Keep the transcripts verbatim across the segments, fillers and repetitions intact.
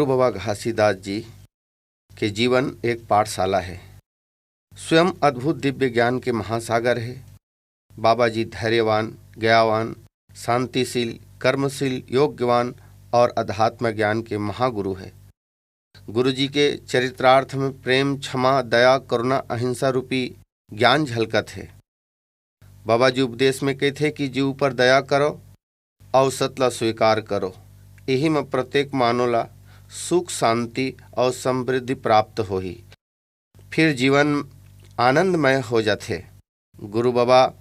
बाबा घासीदास जी के जीवन एक पाठशाला हे। स्वयं अद्भुत दिव्य ज्ञान के महासागर हे। बाबा जी धैर्यवान, ज्ञावान, शांतिशील, कर्मशील, योग्यवान और अध्यात्म ज्ञान के महागुरु हे। गुरु जी के चरित्रार्थ में प्रेम, क्षमा, दया, करुणा, अहिंसा रूपी ज्ञान झलकत हे। बाबा जी उपदेश में कहिथे कि जीव ऊपर दया करो अउ सत ला स्वीकार करो। एही में प्रत्येक मानव ला सुख, शांति अउ समृद्धि प्राप्त होही। फिर जीवन आनंदमय हो जाथे। गुरु बाबा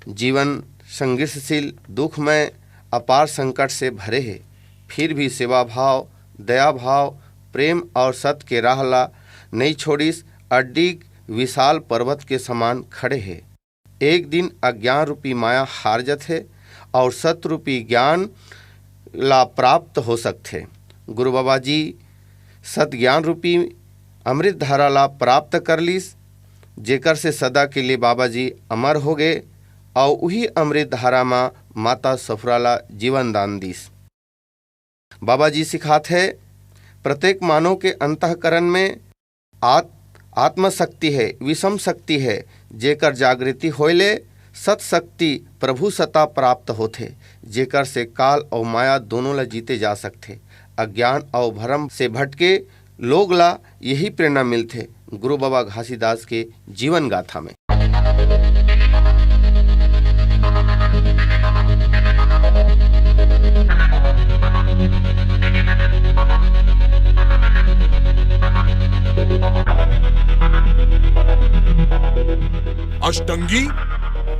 जीवन संघर्षशील, दुखमय, अपार संकट से भरे हे, फिर भी सेवा भाव, दया भाव, प्रेम और सत के राह ला नइ छोड़िस, अडिग विशाल पर्वत के समान खड़े हे। एक दिन अज्ञान रूपी माया हार जथे और सत रूपी ज्ञान ला प्राप्त हो सकथे। गुरु बाबा जी सत ज्ञान रूपी अमृत धारा ला प्राप्त कर लिस, जेकर से सदा के लिए बाबा जी अमर हो गए और उही अमृत धारा मा माता सफुरा ला जीवन दान दिस। बाबा जी सिखात हे, प्रत्येक मानव के अंतःकरण में आत-, आत्मशक्ति हे, विषम शक्ति हे, जेकर जागृति होए ले सत शक्ति प्रभु सत्ता प्राप्त होथे, जेकर से काल अउ माया दोनों ला जीते जा सकथे। अज्ञान अउ भरम से भटके लोग ला यही प्रेरणा मिलथे गुरु बाबा घासीदास के जीवन गाथा में। अष्टंगी,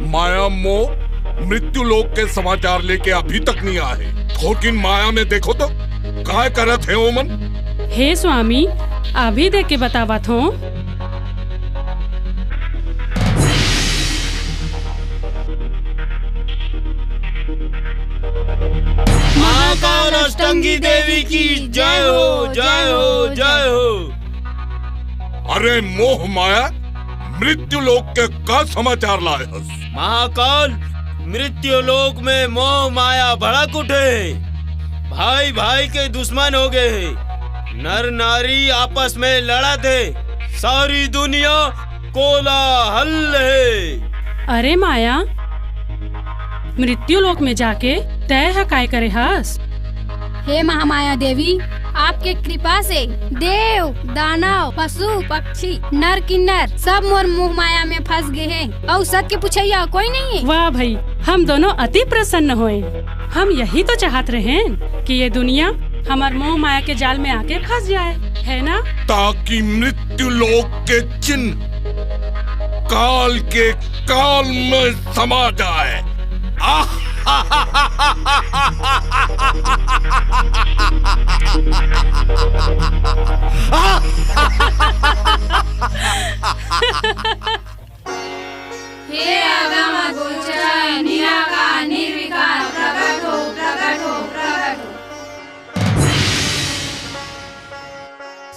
माया मोह मृत्यु लोक के समाचार लेके अभी तक नहीं आए। थोकिन माया में देखो तो, काय करत हे ओमन? हे स्वामी, अभी देख के बतावत हों। महाकाल अष्टंगी देवी की जय हो, जय हो, जय हो। अरे मोह माया, मृत्यु लोक के का समाचार लाए हस? महाकाल, मृत्यु लोक में मोह माया भड़क उठे हे। भाई भाई के दुश्मन हो गए हे। नर नारी आपस में लड़त हे। सारी दुनिया कोलाहल हे। अरे माया, मृत्यु लोक में जाके तैं ह काय करे हस? हे महामाया देवी, आपके कृपा से देव, दानव, पशु, पक्षी, नर किन्नर सब मोर मोह माया में फंस गए हैं, अउ सत के पुछैया कोई नहीं है। वाह भाई, हम दोनों अति प्रसन्न होए। हम यही तो चाहत रहेन कि ये दुनिया हमर मोह माया के जाल में आके फंस जाए, है ना? ताकि मृत्यु लोक के चिन्ह काल के काल में समा जाए। आह! हे अगम अगोचर, निराकार, निर्विकार, प्रगट हो, प्रगट हो, प्रगट हो।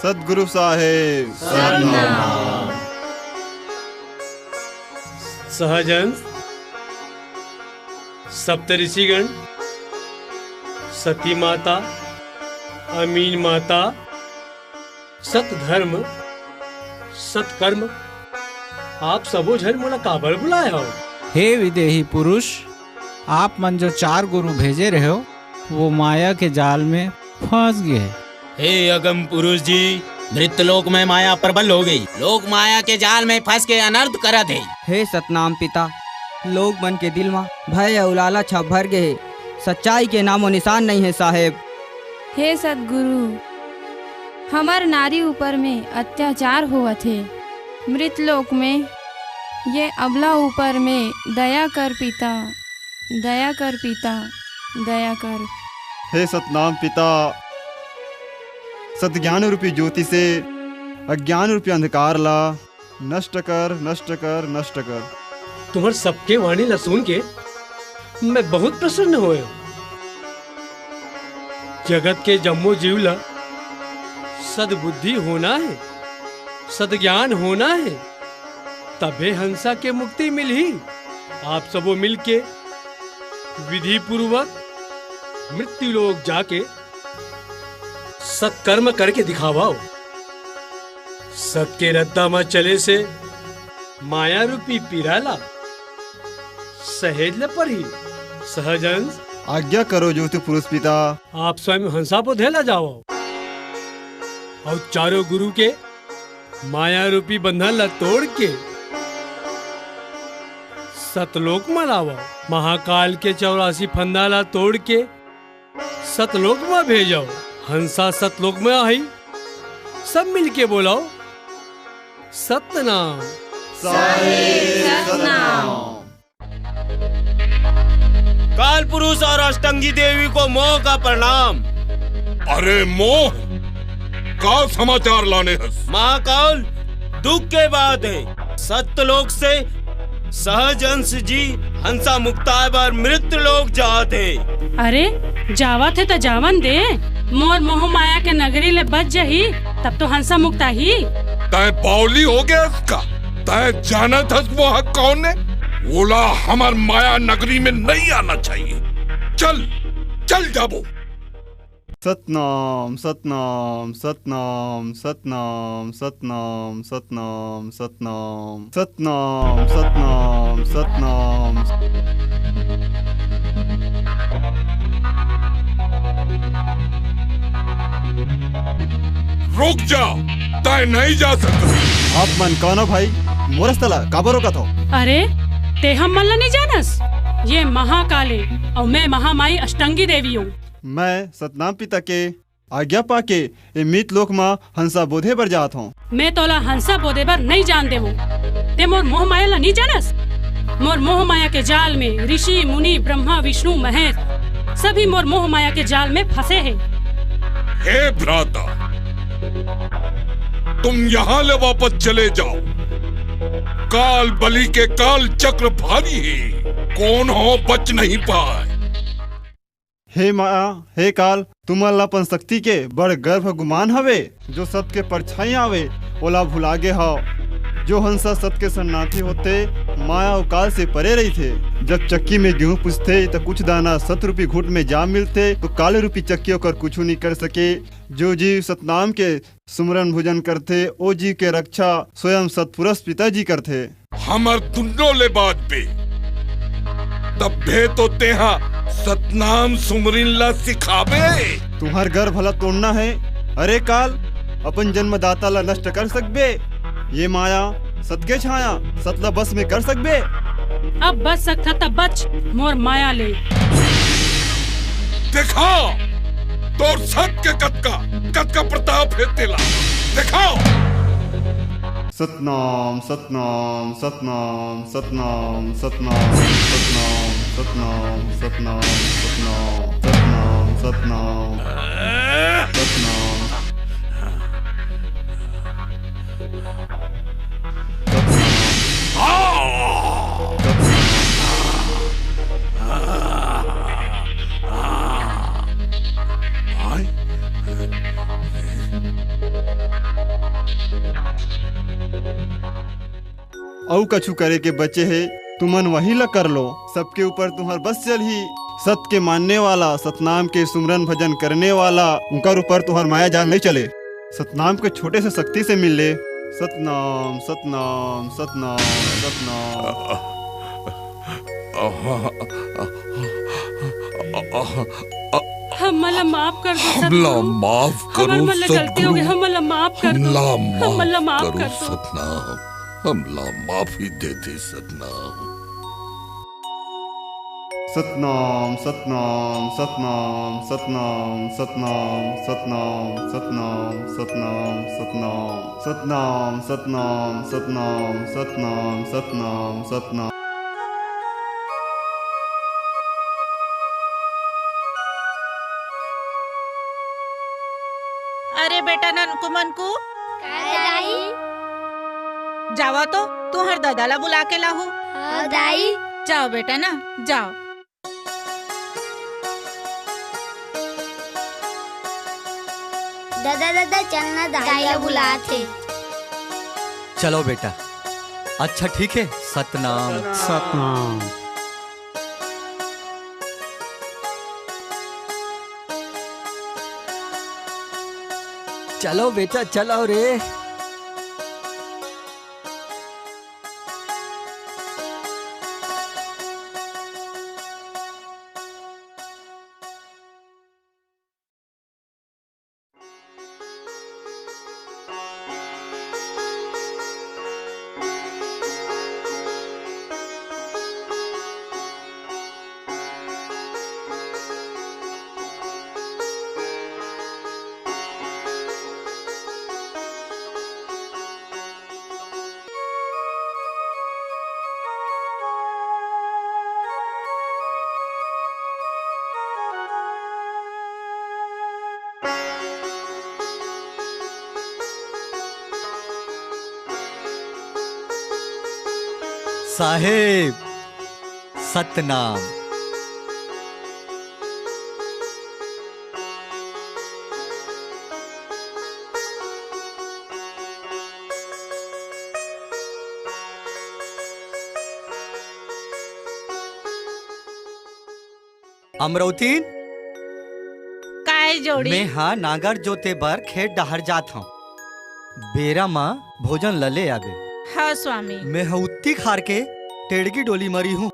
सतगुरु साहेब। सहजन, सप्तऋषिगण, सती माता, अमीन माता, सत धर्म, सत कर्म, आप सबो झन मोला काबर बुलाए हव? हे विदेही पुरुष, आप मन जो चार गुरु भेजे रहेव, वो माया के जाल में फंस गए हे। हे अगम पुरुष जी, मृत्यु लोक में माया प्रबल हो गई। लोग माया के जाल में फंस के अनर्थ करत हे। हे सतनाम पिता, लोग मन के दिल म भय अउ लालच ह भर गे हे। सच्चाई के नामो निशान नहीं है साहेब। हे सतगुरु, हमर नारी ऊपर में अत्याचार होवत हे। मृत लोक में ये अबला ऊपर में दया कर पिता, दया कर पिता, दया कर। हे सतनाम पिता, सतज्ञान रूपी ज्योति से अज्ञान रूपी अंधकार ला नष्ट कर, नष्ट कर, नष्ट कर। तुम्हर सबके वाणी ला सुन के मैं बहुत प्रसन्न होय। जगत के जम्मो जीव ला सद्बुद्धि होना हे, सद्ज्ञान होना हे, तभे हंसा के मुक्ति मिलही। आप सबो मिलके विधि पूर्वक मृत्यु लोक जाके सत्कर्म करके दिखावव। सत के रद्दा म चले से माया रूपी पीरा ला सहेज ल परही। सहजंस। आज्ञा करो ज्योति पुरुष पिता। आप स्वयं हंसा बोधे ला जावव अउ चारों गुरु के माया रूपी बंधन ला तोड़ के सतलोक म लावव। महाकाल के चौरासी फंदा ला तोड़ के सतलोक म भेजव। हंसा सतलोक म आही, सब मिलके बोलव, सतनाम। सारे सतनाम। काल पुरुष और अष्टंगी देवी को मोह का प्रणाम। अरे मोह, का समाचार लाने हस? महाकाल, दुख के बात हे, सत्यलोक से सहज अंश जी हंसा मुक्ताय बर मृत्यु लोक जात हे। अरे, जावत हे त जावन दे। मोर मोह माया के नगरी ले बच जही, तब तो हंसा मुक्ताही। तैं बावली हो गे हस का? तैं जानत हस वो ह कौन हे? ओला हमर माया नगरी में नहीं आना चाहिए। चल, चल जाबो। सतनाम, सतनाम, सतनाम, सतनाम, सतनाम, सतनाम, सतनाम, सतनाम, सतनाम। रुक जा, तैं नहीं जा सकत। आप मन कौन हो भाई? मोर रस्ता ला काबर रोकत हो? अरे, ते हम मन ला नहीं जानस? ये महाकाली अउ मैं महामाई अष्टंगी देवी हूँ। मैं सतनाम पिता के आज्ञा पाके ए मीत लोक म हंसा बोधे बर जात हौं। मैं तोला हंसा बोधे बर नइ जान देवों। ते मोर मोह माया ला नइ जानस? मोर मोह माया के जाल में ऋषि, मुनि, ब्रह्मा, विष्णु, महेश सभी मोर मोह माया के जाल में फंसे हे। हे भ्राता, तुम यहाँ ले वापस चले जाओ। काल बलि के काल चक्र भारी हे, कोनो बच नहीं पाए। हे माया, हे काल, तुमन ला अपन शक्ति के बड़ गर्व गुमान हवे, जो सत के परछाई आवे, ओला भुला गे हव। जो हंसा सत के शरणार्थी होथे, माया अउ काल से परे रहिथे। जब चक्की में गेहूं पुजथे, त कुछ दाना सत रूपी घूंट में जा मिलथे, तो काल रूपी चक्की ओकर कुछु नइ कर सके। जो जीव सतनाम के सुमरन भजन करथे, ओ जीव के रक्षा स्वयं सतपुरुष पिताजी करथे। हमर दुन्नो ले बात बे, तभे तो तेहा सतनाम सुमरिन ला सिखाबे। तुंहर घर भला तोड़ना हे। अरे काल, अपन जन्मदाता ला नष्ट कर सकबे? ये माया सत के छाया, सत ला बस में कर सकबे? अब बच सकथा त बच मोर माया ले। देखा, तोर सत के कतका, कतका प्रताप हे तेला। देखा। सतनाम, सतनाम, सतनाम, सतनाम, सतनाम, सतनाम। अउ कछु करे के बचे हे, तुमन वही ला कर लो। सबके ऊपर तुंहर बस चलही। सत के मानने वाला, सतनाम के सुमरन भजन करने वाला, उंकर ऊपर तुंहर माया जाल नइ चले। सतनाम के छोटे से शक्ति से मिल ले। सतनाम, सतनाम, सतनाम, सतनाम। हमन ला माफ कर दो, हमला सतनाम। माफ करो, हमन ला गलती हो गई, सतगुरु। हमन ला माफ कर दो। हमला माफ हमन ला माफ करो, कर दो। सतनाम। हमला माफी दे दे, सतनाम। सतनाम, सतनाम, सतनाम। अरे बेटा ननकू मनकू, का दाई? जावा तो, तुंहर ददा ला बुला के लाहू। हाँ दाई। जाओ बेटा ना, जाओ। ददा, ददा, चल ना, दाई ला बुलात हे। चलो बेटा, अच्छा ठीक है, सतनाम। सतनाम। चलो बेटा, चलो रे। साहेब, सतनाम। अमरौतीन, काय जोड़ी? मैं हा नांगर जोते बर खेत डहर जात हंव। बेरा म भोजन ल ले आबे। हाँ स्वामी। मैं ह उत्ती खार के टेड़गी डोली मरी हूँ।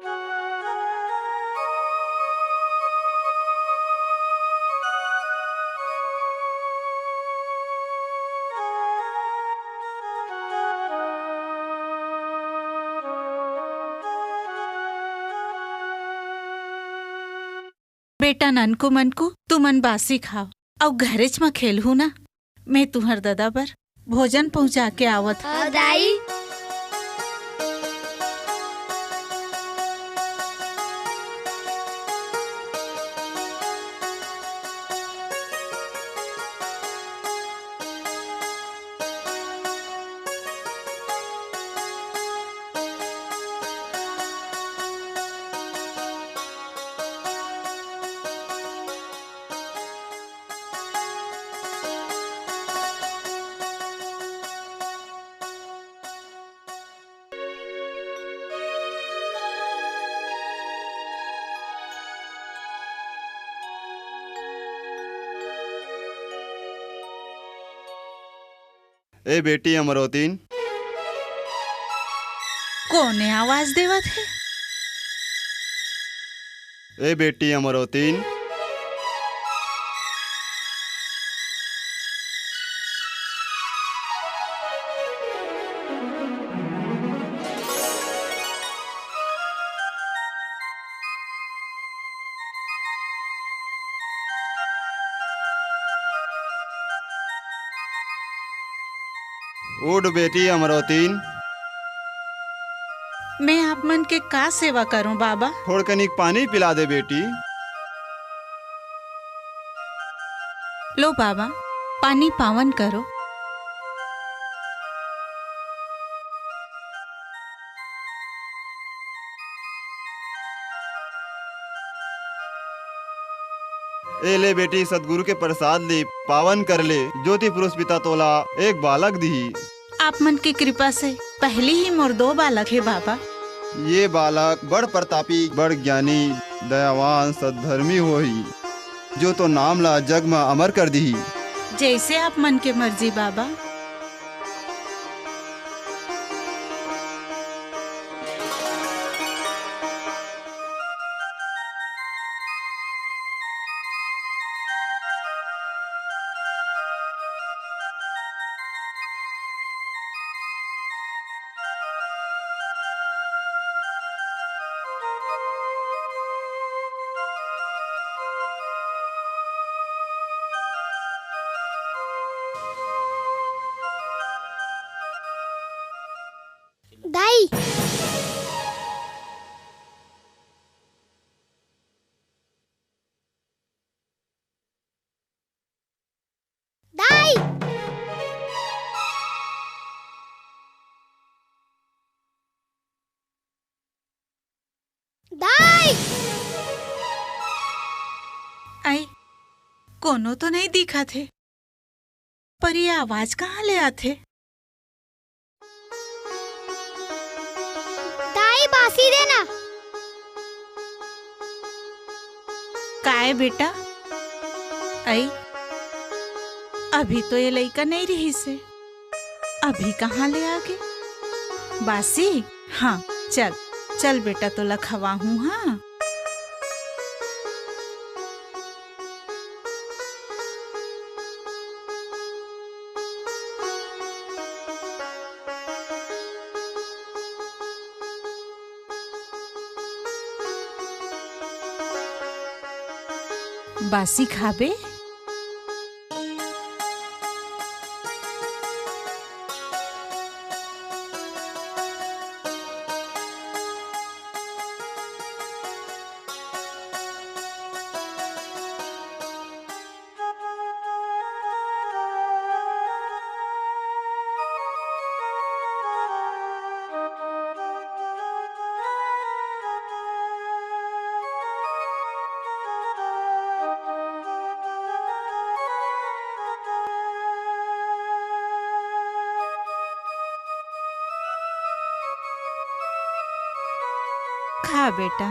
बेटा ननकू मनकू, तुमन बासी खाव अउ घरेच म खेलहू ना। मैं तुंहर ददा बर भोजन पहुंचा के आवत हंव। हाँ, दाई। ए बेटी अमरौतीन। कोने आवाज देवत हे? ए बेटी अमरौतीन। उठ बेटी अमरौतीन। मैं आप मन के का सेवा करूं बाबा? थोड़ कनिक पानी पिला दे बेटी। लो बाबा, पानी पावन करो। ए ले बेटी, सतगुरु के प्रसाद ले, पावन कर ले, ज्योति पुरुष पिता तोला एक बालक दिही। आप मन के कृपा से पहली ही मोर दो बालक हे बाबा। ये बालक बड़ प्रतापी, बड़ ज्ञानी, दयावान, सद्धर्मी होही, जो तो नाम ला जग म अमर कर दिही। जैसे आप मन के मर्जी बाबा। दाई। दाई। दाई। आई, कोनो तो नहीं दिखत हे। पर ये आवाज कहाँ ले आथे? दाई, बासी दे ना। काय बेटा? आई, अभी तो ये लइका नइ रिहिस हे, अभी कहाँ ले आगे? बासी, हाँ, चल, चल बेटा, तोला खवाहूँ, हाँ। बासी खाबे? खा बेटा।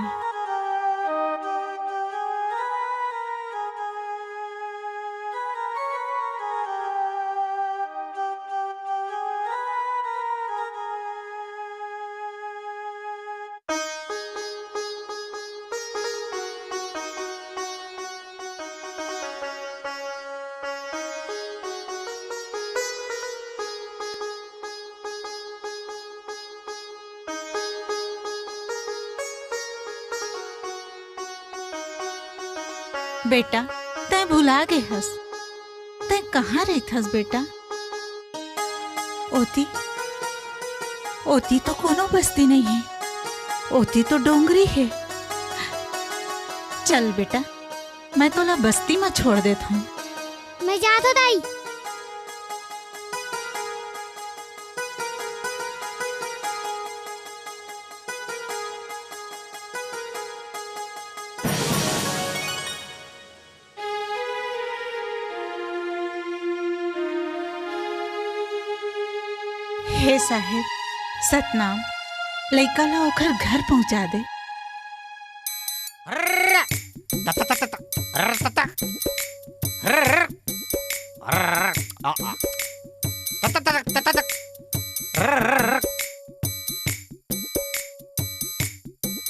बेटा, तैं भुला गे हस। तैं कहाँ रहिथस बेटा? ओती, ओती तो कोनो बस्ती नइ हे। ओती तो डोंगरी हे। चल बेटा, मैं तोला बस्ती म छोड़ देत हूँ। मैं जात हूँ दाई। हे साहेब, सतनाम, लइका ला ओकर घर पहुंचा दे।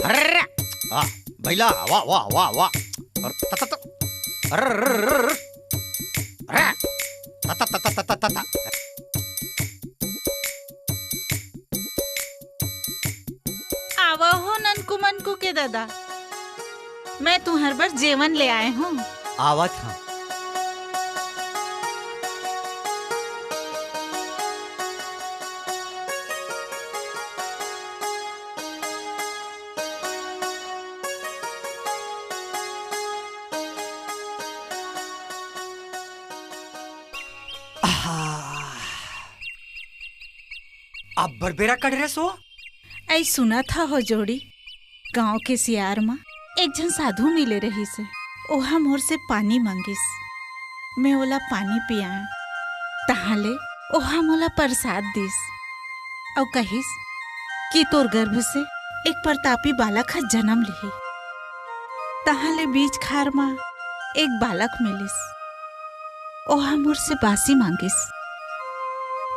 अरे, आ, बइला, वाह, वाह, वाह, वाह। अरे, त, त, त, अरे, अरे, अरे, अरे। अरे, त, त, त। आवा हो ननकू मनकू के ददा, मैं तुंहर बर जेवन ले आए हूँ। आवत हँव। आहा। अब्बड़ बेरा कढ़रेस ओ। अई सुनत हव हो जोड़ी, गांव के सियार म एक झन साधु मिले रहिस हे। ओहा मोर से पानी मंगिस। मैं ओला पानी पियाएंव। तहां ले ओहा मोला परसाद दिस अउ कहिस कि तोर गर्भ से एक परतापी बालक ह जनम लिही। तहां ले बीच खार म एक बालक मिलिस। ओहा मोर से बासी मांगिस।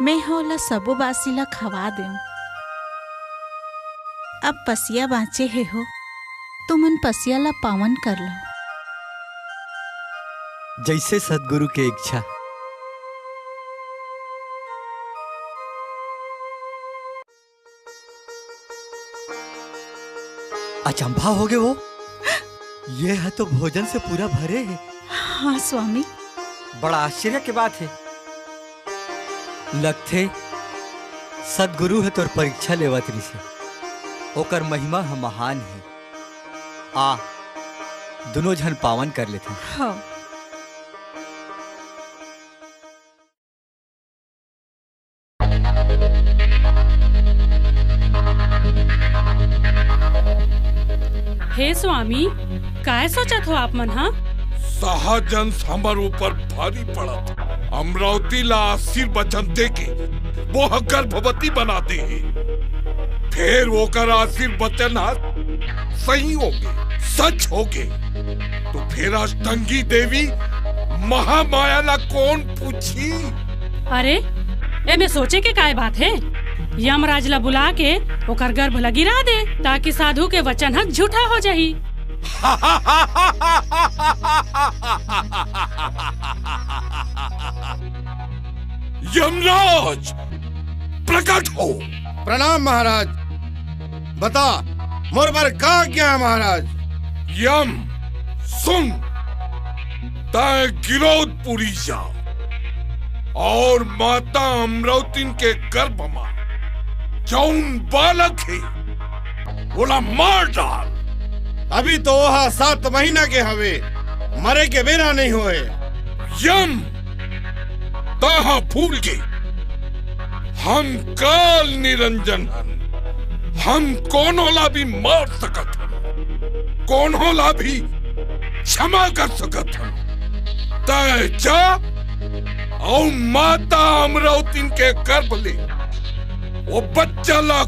मैं ह ओला सबो बासी ला खवा देंव। अब पसिया बांचे हे हो, तुमन पसिया ला पावन कर लो। जइसे सतगुरु के इच्छा। अचंभा होगे वो। ये ह तो भोजन से पूरा भरे हे। हाँ स्वामी। बड़ा आश्चर्य के बात हे। लगथे सतगुरु ह तोर परीक्षा लेवत रिहिस हे। ओकर महिमा ह महान हे। आ, दुनों झन पावन कर लेथन। हाँ। हे स्वामी, काय सोचत हो आप मन ह? सहज अंश हमर ऊपर भारी पड़त। अमरावती ला आशीर्वचन देके वो ह गर्भवती बना दे हे। फेर ओकर आशीर्वचन ह सही होगे, सच होगे। तो फेर अष्टंगी देवी महामाया ला कोन पूछही? अरे, एमे सोचे के काय बात हे? यमराज ला बुला के ओकर गर्भ ला गिरा दे, ताकि साधु के वचन ह झूठा हो जाही। यमराज, प्रकट हो। प्रणाम महाराज। बता, मोर बर का आज्ञा हे महाराज? यम, सुन, तैं गिरौदपुरी जा अउ माता अमरौतिन के गर्भ म जउन बालक हे, ओला मार डार। अभी तो ओहा सात महीना के हवे, मरे के बेरा नइ होय। यम, तैं ह भूल गे, हम काल निरंजन हन। हम कोनो ला भी मार सकत हन, कोनो ला भी क्षमा कर सकत हन। तैं जा अउ माता अमरौतिन के गर्भ ले ओ बच्चा ला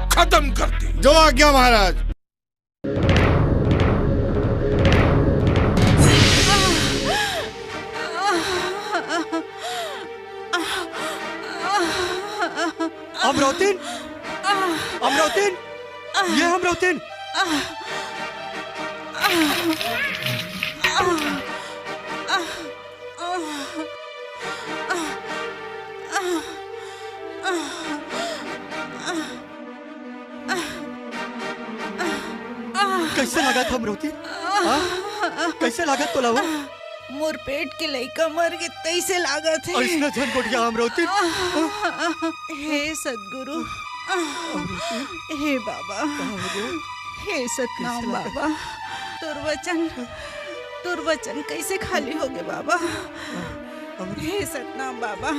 खतम कर दे। जो आज्ञा महाराज। अमरौतिन, अमरौतिन, ये अमरौतिन। कइसे लागत हे अमरौतिन? हाँ? कइसे लागत तोला वो? मोर पेट के लइका मर गे तइसे लागत हे। अइसना झन गोठिया अमरौतिन। हे सतगुरु, हे बाबा, हे सतनाम बाबा, तोर वचन, तोर वचन कइसे खाली होगे बाबा? हे सतनाम बाबा,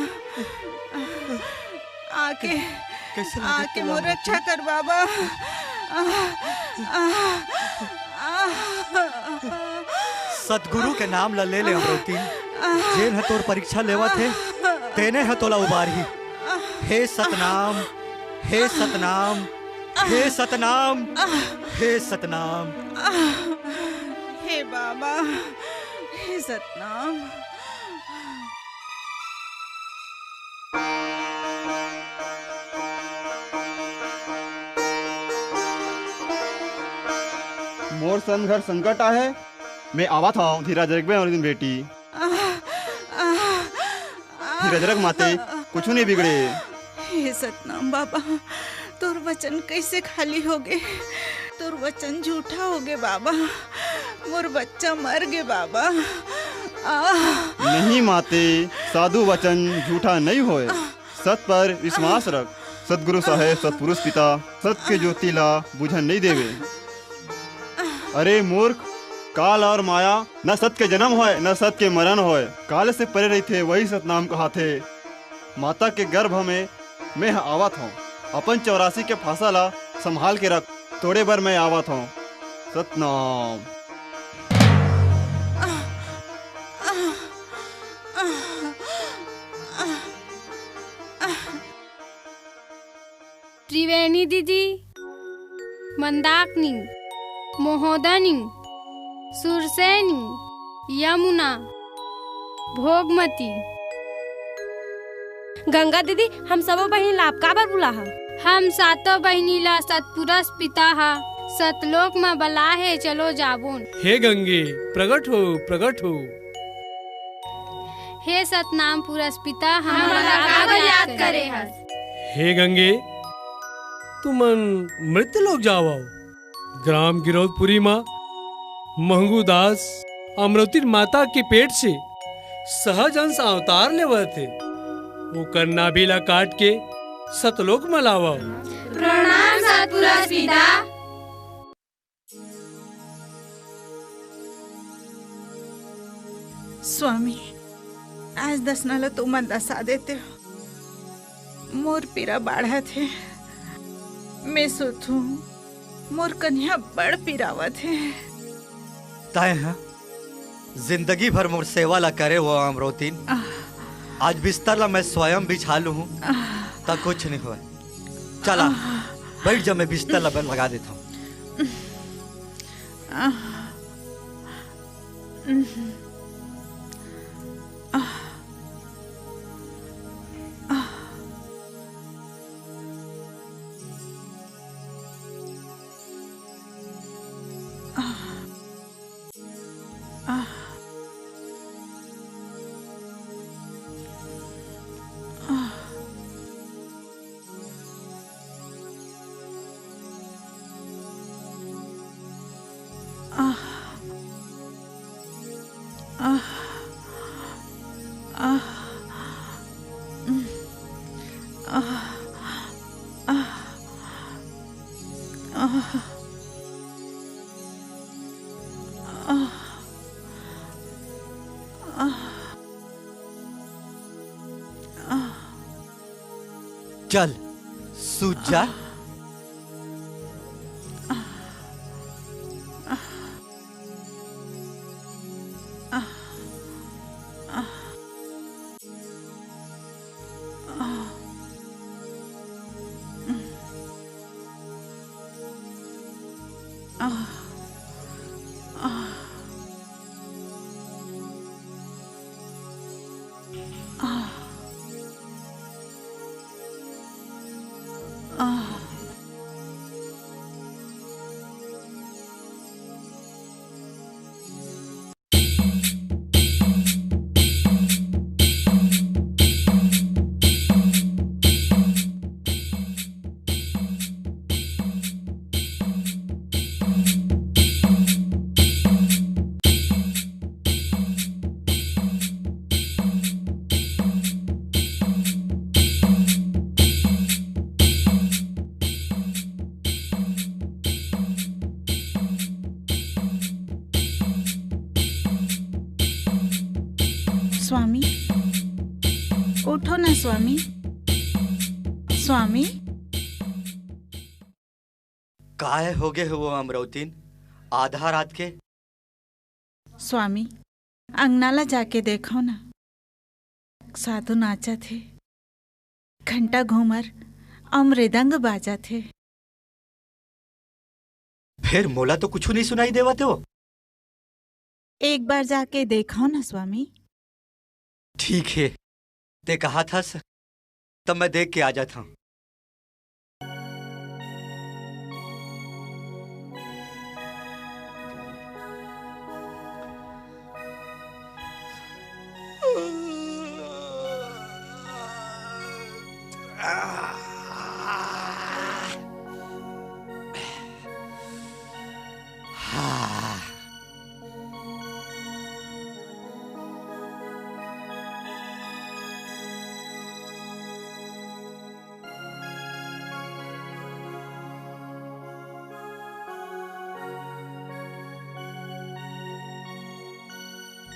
आके, आके मोर रक्षा कर बाबा। सतगुरु के नाम ल ले ले अमरौतिन, जेन ह तोर परीक्षा लेवत हे, तेने ह तोला उबारही। हे सतनाम, हे सतनाम, हे सतनाम, हे सतनाम। हे बाबा, हे सतनाम। मोर संग घर संकट आहे, मैं आवत हव, धीरज रखबे अउ दिन बेटी। धीरज रख माते, कुछु नइ बिगड़े। हे सतनाम बाबा, तोर वचन कइसे खाली होगे? तोर वचन झूठा होगे बाबा। मोर बच्चा मर गे बाबा। आह। नहीं माते, साधु वचन झूठा नइ होय। सत पर विश्वास रख। सतगुरु साहेब सतपुरुष पिता सत के ज्योति ला बुझन नइ देवे। अरे मूर्ख, काल अउ माया, न सत के जनम होय, न सत के मरन होय। काल से परे रहिथे, वही सतनाम कहाथे। माता के गर्भ में मैं ह आवत हंव। अपन चौरासी के फांसा ला संभाल के रख, तोड़े बर मैं आवत हंव। सतनाम। त्रिवेणी दीदी, मंदाकिनी, महोदनी, सुरसेनी, यमुना, भोगमती। गंगा दीदी, हम सबो बहिनी ला आप काबर बुलाहा? हम सातों बहिनी ला सतपुरस पिता हा सतलोक म बला हे, चलो जाबोन। हे गंगे, प्रगट हो, प्रगट हो। हे सतनाम पुरस पिता, हमन ला काबर याद करे हस? हे गंगे, तुमन मृत्यु लोक जावव। ग्राम गिरौदपुरी म महंगू दास अमरौतिन माता के पेट से सहज अंश अवतार लेवत हे। ओकर नाभि ला काट के सतलोक म लावव। प्रणाम सतपुरस पिता। स्वामी, आज दसना ल तुमन दसा देते हो। मोर पीरा बाढ़त हे। मैं सोचूं, मोर कन्या बड़ पिरावत हे। तैं ह जिंदगी भर मोर सेवा ला करे हो अमरौतिन। आह। आज बिस्तर ला मैं स्वयं बिछा लूं, आह। त कुछ नहीं होय। चला, आह। बैठ जा, मैं बिस्तर ला लगा देता हूँ। आह। चल, सूत जा। स्वामी, उठो ना स्वामी। स्वामी। काय होगे हे वो अमरौतिन, आधा रात के? स्वामी, अंगना ला जाके देखव ना, साधु नाचत हे, घंटा घूमर अउ मृदंग बाजत हे। फेर मोला तो कुछु नइ सुनाई देवत हे वो। एक बार जाके देखव ना स्वामी। ठीक हे, तें कहत हस, त मैं देख के आ जात हंव।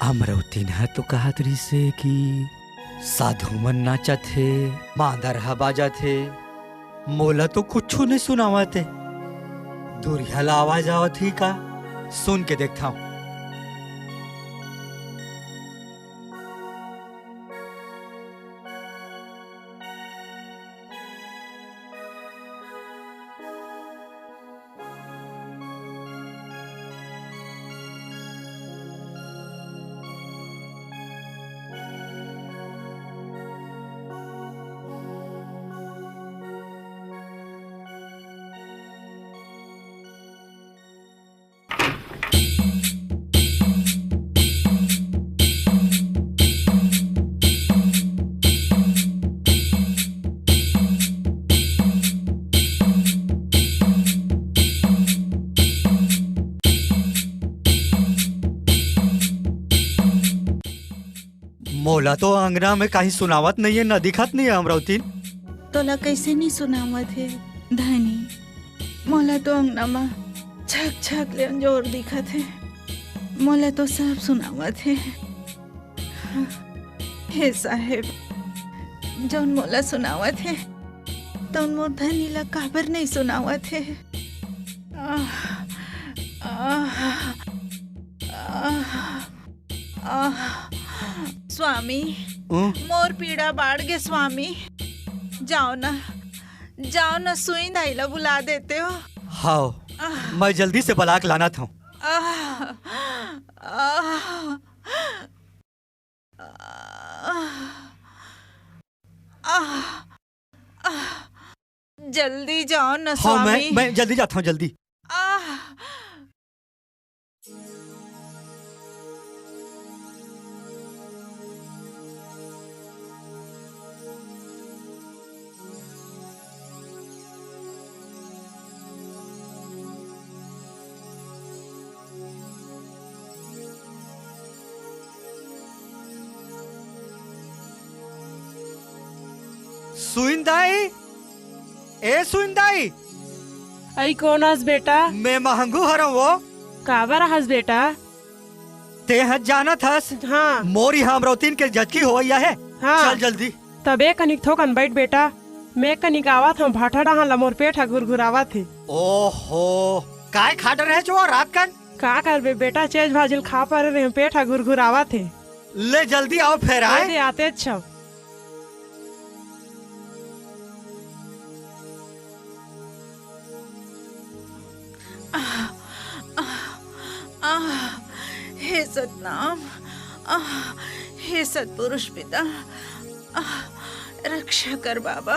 अमरौतिन ह तो कहत रिहिसे कि साधु मन नाचत हे, मांदर ह बाजत हे, मोला तो कुछु नइ सुनावत हे। दुरिहा ल आवाज आवत ही का? सुन के देखथंव। मोला तो अंगना में काहीं सुनावत नइये, न दिखत नइये, अमरौतिन। तोला कइसे नइ सुनावत हे धनी? मोला तो अंगना म छक छक ले अंजोर दिखत हे। मोला तो सब सुनावत हे। हे साहेब, जउन मोला सुनावत हे, तउन मोर धनी ला काबर नइ सुनावत हे? आह, आह, आह। आह, स्वामी, उं? मोर पीड़ा बाढ़ गे स्वामी। जाव न, जाव न, सुईन दाई ला बुला देतेव। हव, आह। मैं जल्दी से बला के लानत हंव। आह, आह, आह, आह, आह, जल्दी जाव न हव, मैं, स्वामी। मैं जल्दी जात हंव, जल्दी। आह। सुइन दाई, ए सुइन दाई। अई कोन हस बेटा? मैं महंगू हरंव वो। काबर हस बेटा? तें ह जानत हस, हाँ। मोर इहाँ अमरौतीन के जचकी होवइया हे। हाँ। चल जल्दी। तबे कनिक थोकन बइठ बेटा, मैं कनिक आवत हँव, भाठा डहन ला मोर पेट ह घुरघुरावत हे। ओहो, काय खा डरे हस वो रात कन? का करबे बेटा, चेज भाजी ल खा परे रहेंव, पेट ह घुरघुरावत हे। ले जल्दी आव फेर आय। दे आतेच हँव। आह, आह, आह, हे सतनाम, आह, हे सतपुरुष पिता, आह, रक्षा कर बाबा,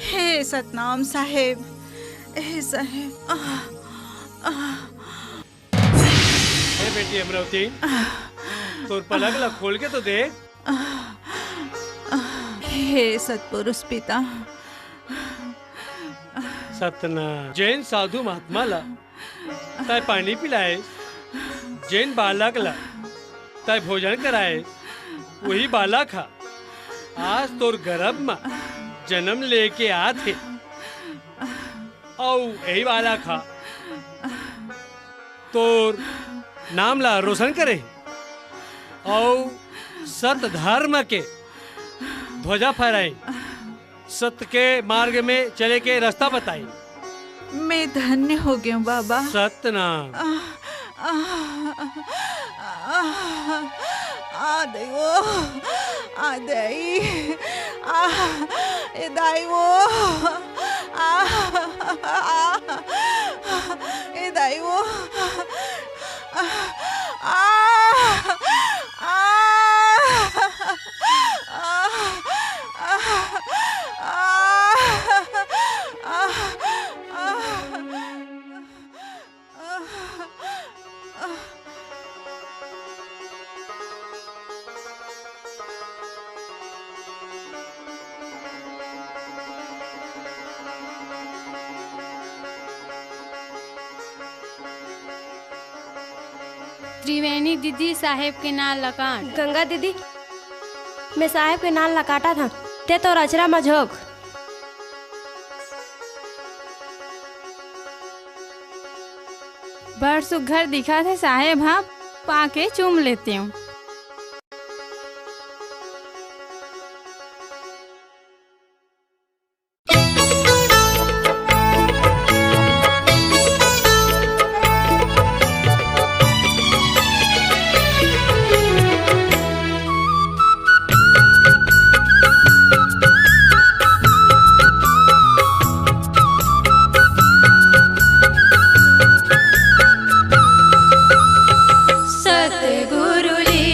हे सतनाम साहेब, हे साहेब, आह, आह। ए बेटी अमरौतीन, तोर पलक ला खोल के तो देख। हे सतपुरुष पिता। सतना, जेन साधु महात्मा ला तैं पानी पिलाएस, जेन बालक ला तैं भोजन कराएस, वही बालक हा आज तोर गरभ म जनम लेके आत हे। अउ यही बालक हा तोर नाम ला रोशन करे अउ सत धर्म के ध्वजा फहराए, सत के मार्ग में चले के रास्ता बताए। मैं धन्य हो गेंव बाबा। सतनाम। आह, आह, आह, आ दाई वो, आ दाई, आह, ए दाई वो, आह, आह, ए दाई वो, आह, आह, आह, आह। त्रिवेणी दीदी, साहेब के नाल ला काट। गंगा दीदी, मैं साहेब के नाल ला काटत हँव, तें तोर अचरा म झोंक। बड़ सुग्घर दिखत हे साहेब ह, पाके चूम लेतेंव। सतगुरु ले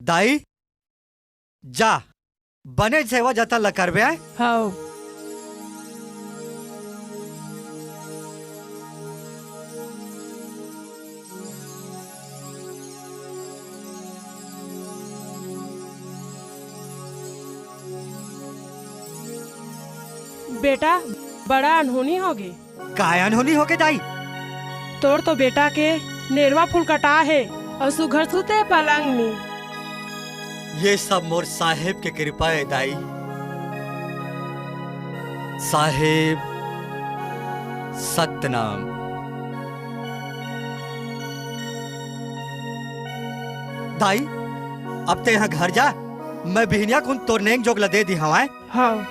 दाई, जा, बने सेवा जतन ल करबे, आय? हव। बेटा, बड़ा अनहोनी होगे। काय अनहोनी होगे दाई? तोर तो बेटा के नेरवा फूल कटा हे अउ सुघर सुते पलंग में। ये सब मोर साहेब के कृपा हे दाई। साहेब सतनाम। दाई, अब ते यहाँ घर जा, मैं बिहनिया कुन तोर नेंग जोग ल दे दिहावंय। हव।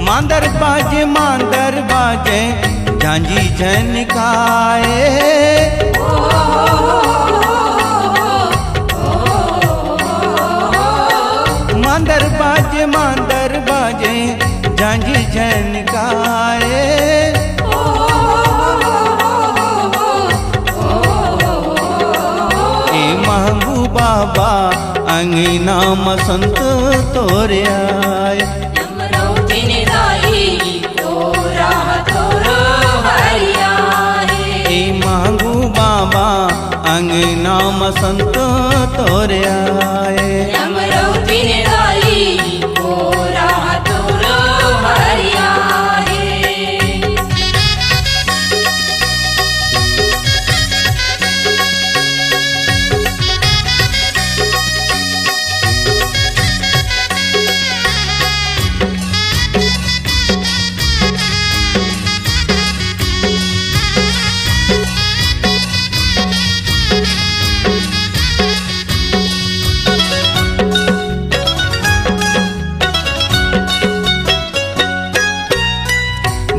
मांदर बाजे, मांदर बाजे, झांझी झनकाए। मांदर बाजे, मांदर बाजे, झांझी झनकाए। ए मांगू बाबा, अंगना म संत तोरे आए। यमरौतिन दाई, तोरा तोरो हरिया हे। ए मांगू बाबा, अंगना म संत तोरे आए। यमरौतिन दाई, तोरा तोरो हरिया हे।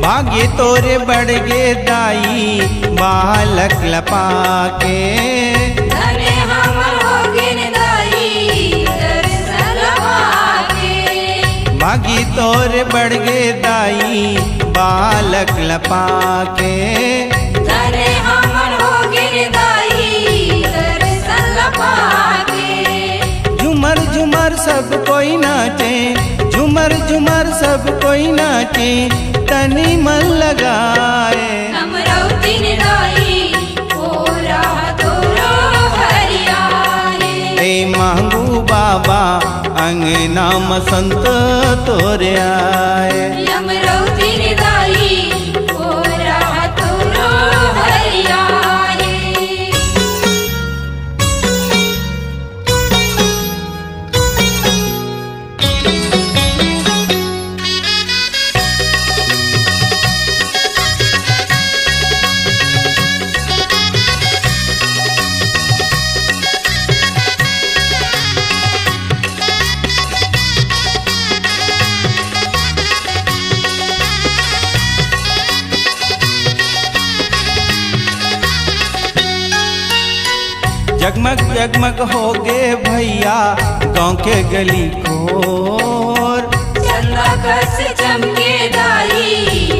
भाग्य तोरे बड़गे दाई, बालक ल पाके। धन्य हमर होगेन दाई, दर्शन पाके। भाग्य तोरे बड़गे दाई, बालक ल पाके। धन्य हमर होगेन दाई, दर्शन पाके। झुमर झुमर सब कोई नाचे, झुमर झुमर सब कोई नाचे, तनी मन लगाए। यमरौतिन दाई, तोरा तोरो हरिया हे। ए मांगू बाबा, अंगना म संत तोरे आए। यमरौतिन दाई, तोरा तोरो हरिया हे। जगमग जगमग होगे भैया, गांव के गली खोर। चंदा कस चमके दाई,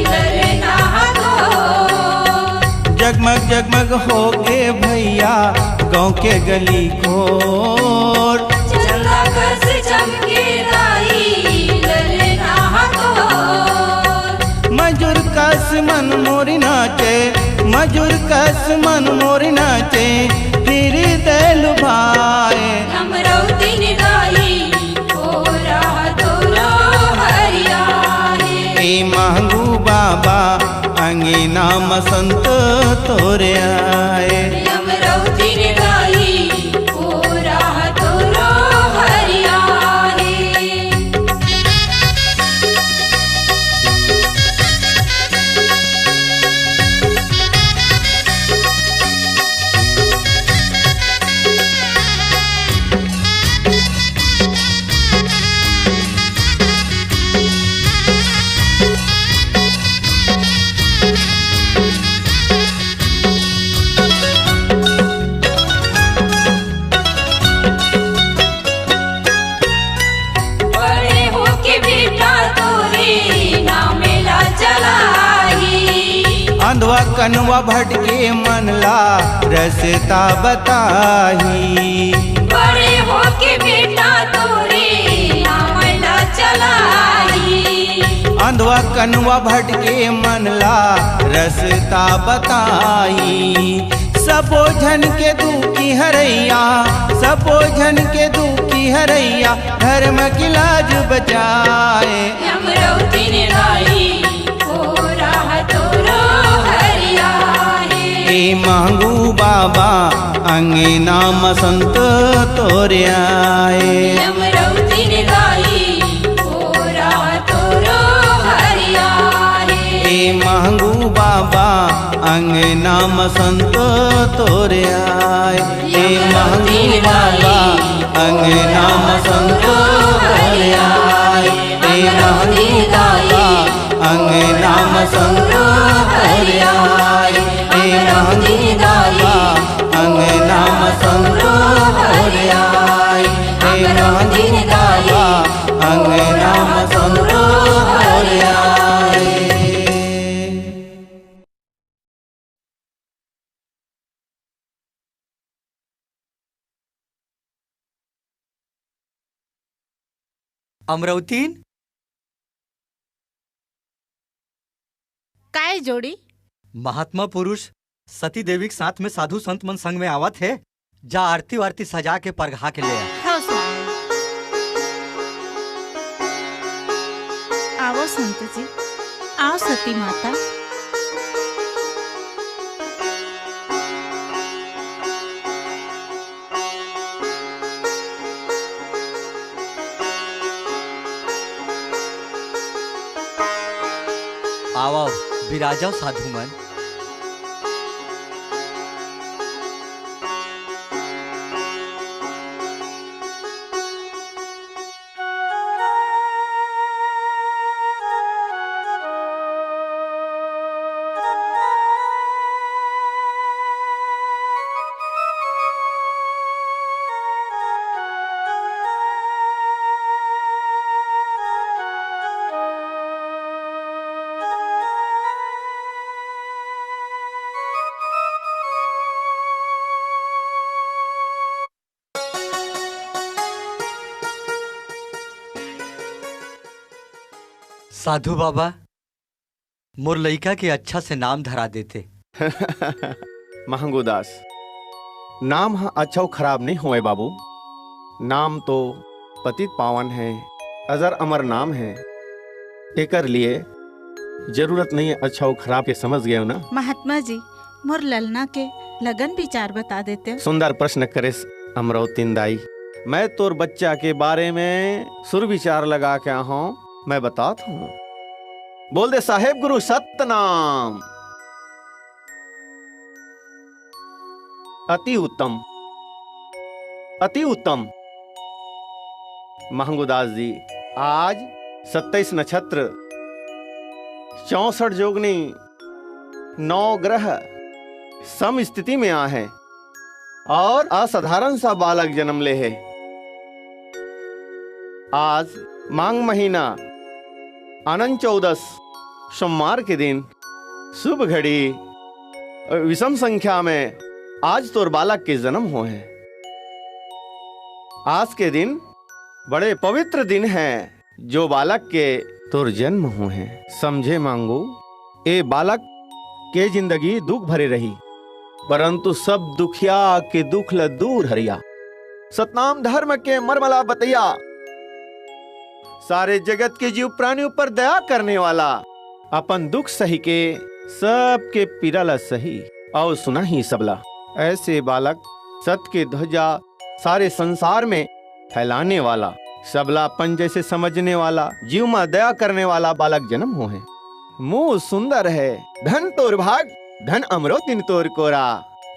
ललना को। जगमग जगमग होगे भैया, गांव के गली खोर। चंदा कस चमके दाई, ललना को। मजूर कस मन मोर नाचे, मजूर कस मन मोर नाचे, फिर दे लुभाए। यमरौतिन दाई, तोरा तोरो हरिया हे। ए मांगू बाबा, अंगना म संत तोरे आए। यमरौतिन दाई, तोरा तोरो हरिया हे। कनवा भटके मन ला रस्ता बताही। बड़े होके बेटा तोरे नाम ला चलाही। अंधवा कनवा भटके मन ला रस्ता बताही। सबो झन के दुखी हरैया, सबो झन के दुखी हरैया, धर्म की लाज बचाए। अमरौती ने गाई, ओ राह तोरो हरिया हे। ए मांगू बाबा, अंगना म संत तोरे आए। अमरौती ने गाई, ओ राह तोरो हरिया हे। ए मांगू बाबा, अंगना म संत तोरे आए। ए मांगू बाबा, अंगना म संत तोरे आए। ए मांगू बाबा, अंगना म संत तोरे आए। ए मांगू बाबा, अंगना म संत तोरे आए। ए मांगू बाबा, अंगना म संत तोरे आए। अमरौतीन? काय जोड़ी? महात्मा पुरुष सती देवी के साथ में साधु संत मन संग में आवत हे। जा आरती वारती सजा के परघा के ले आ। हव स्वामी। आवो संत जी, आव सती माता। आवव, बिराजव साधु मन। साधु बाबा, मोर लइका के अच्छा से नाम धरा देते। महंगू दास, नाम ह अच्छा अउ खराब नइ होवय बाबू। नाम तो पतित पावन हे, अजर अमर नाम हे। एकर लिए जरूरत नइ हे अच्छा अउ खराब के, समझ गए हो ना? महात्मा जी, मोर ललना के लगन विचार बता देते। सुंदर प्रश्न करेस अमरौतिन दाई। मैं तोर बच्चा के बारे में सुर विचार लगा के आहूं, मैं बतात हूं। बोल दे साहेब गुरु सतनाम। अति उत्तम, अति उत्तम। महंगूदास जी, आज सत्ताईस नक्षत्र, चौसठ जोगनी, नौ ग्रह सम स्थिति में आहे और असाधारण सा बालक जन्म ले हे। आज माघ महीना अनंत चौदस सोमवार के दिन शुभ घड़ी, विषम संख्या में आज तोर बालक के जन्म होय हे। आज के दिन बड़े पवित्र दिन हे, जो बालक के तोर जन्म होय हे। समझे मांगू, ए बालक के जिंदगी दुख भरे रही, परंतु सब दुखिया के दुख ल दूर हरिया, सतनाम धर्म के मरमला बतैया, सारे जगत के जीव प्राणी ऊपर दया करने वाला, अपन दुख सही के सबके पीरा ला सही अउ सुनाही सबला। ऐसे बालक सत के ध्वजा सारे संसार में फैलाने वाला, सबला अपन जैसे समझने वाला, जीव मा दया करने वाला बालक जन्म होहे। मुंह सुंदर है, धन तोर भाग, धन अमरौतिन तोर कोरा।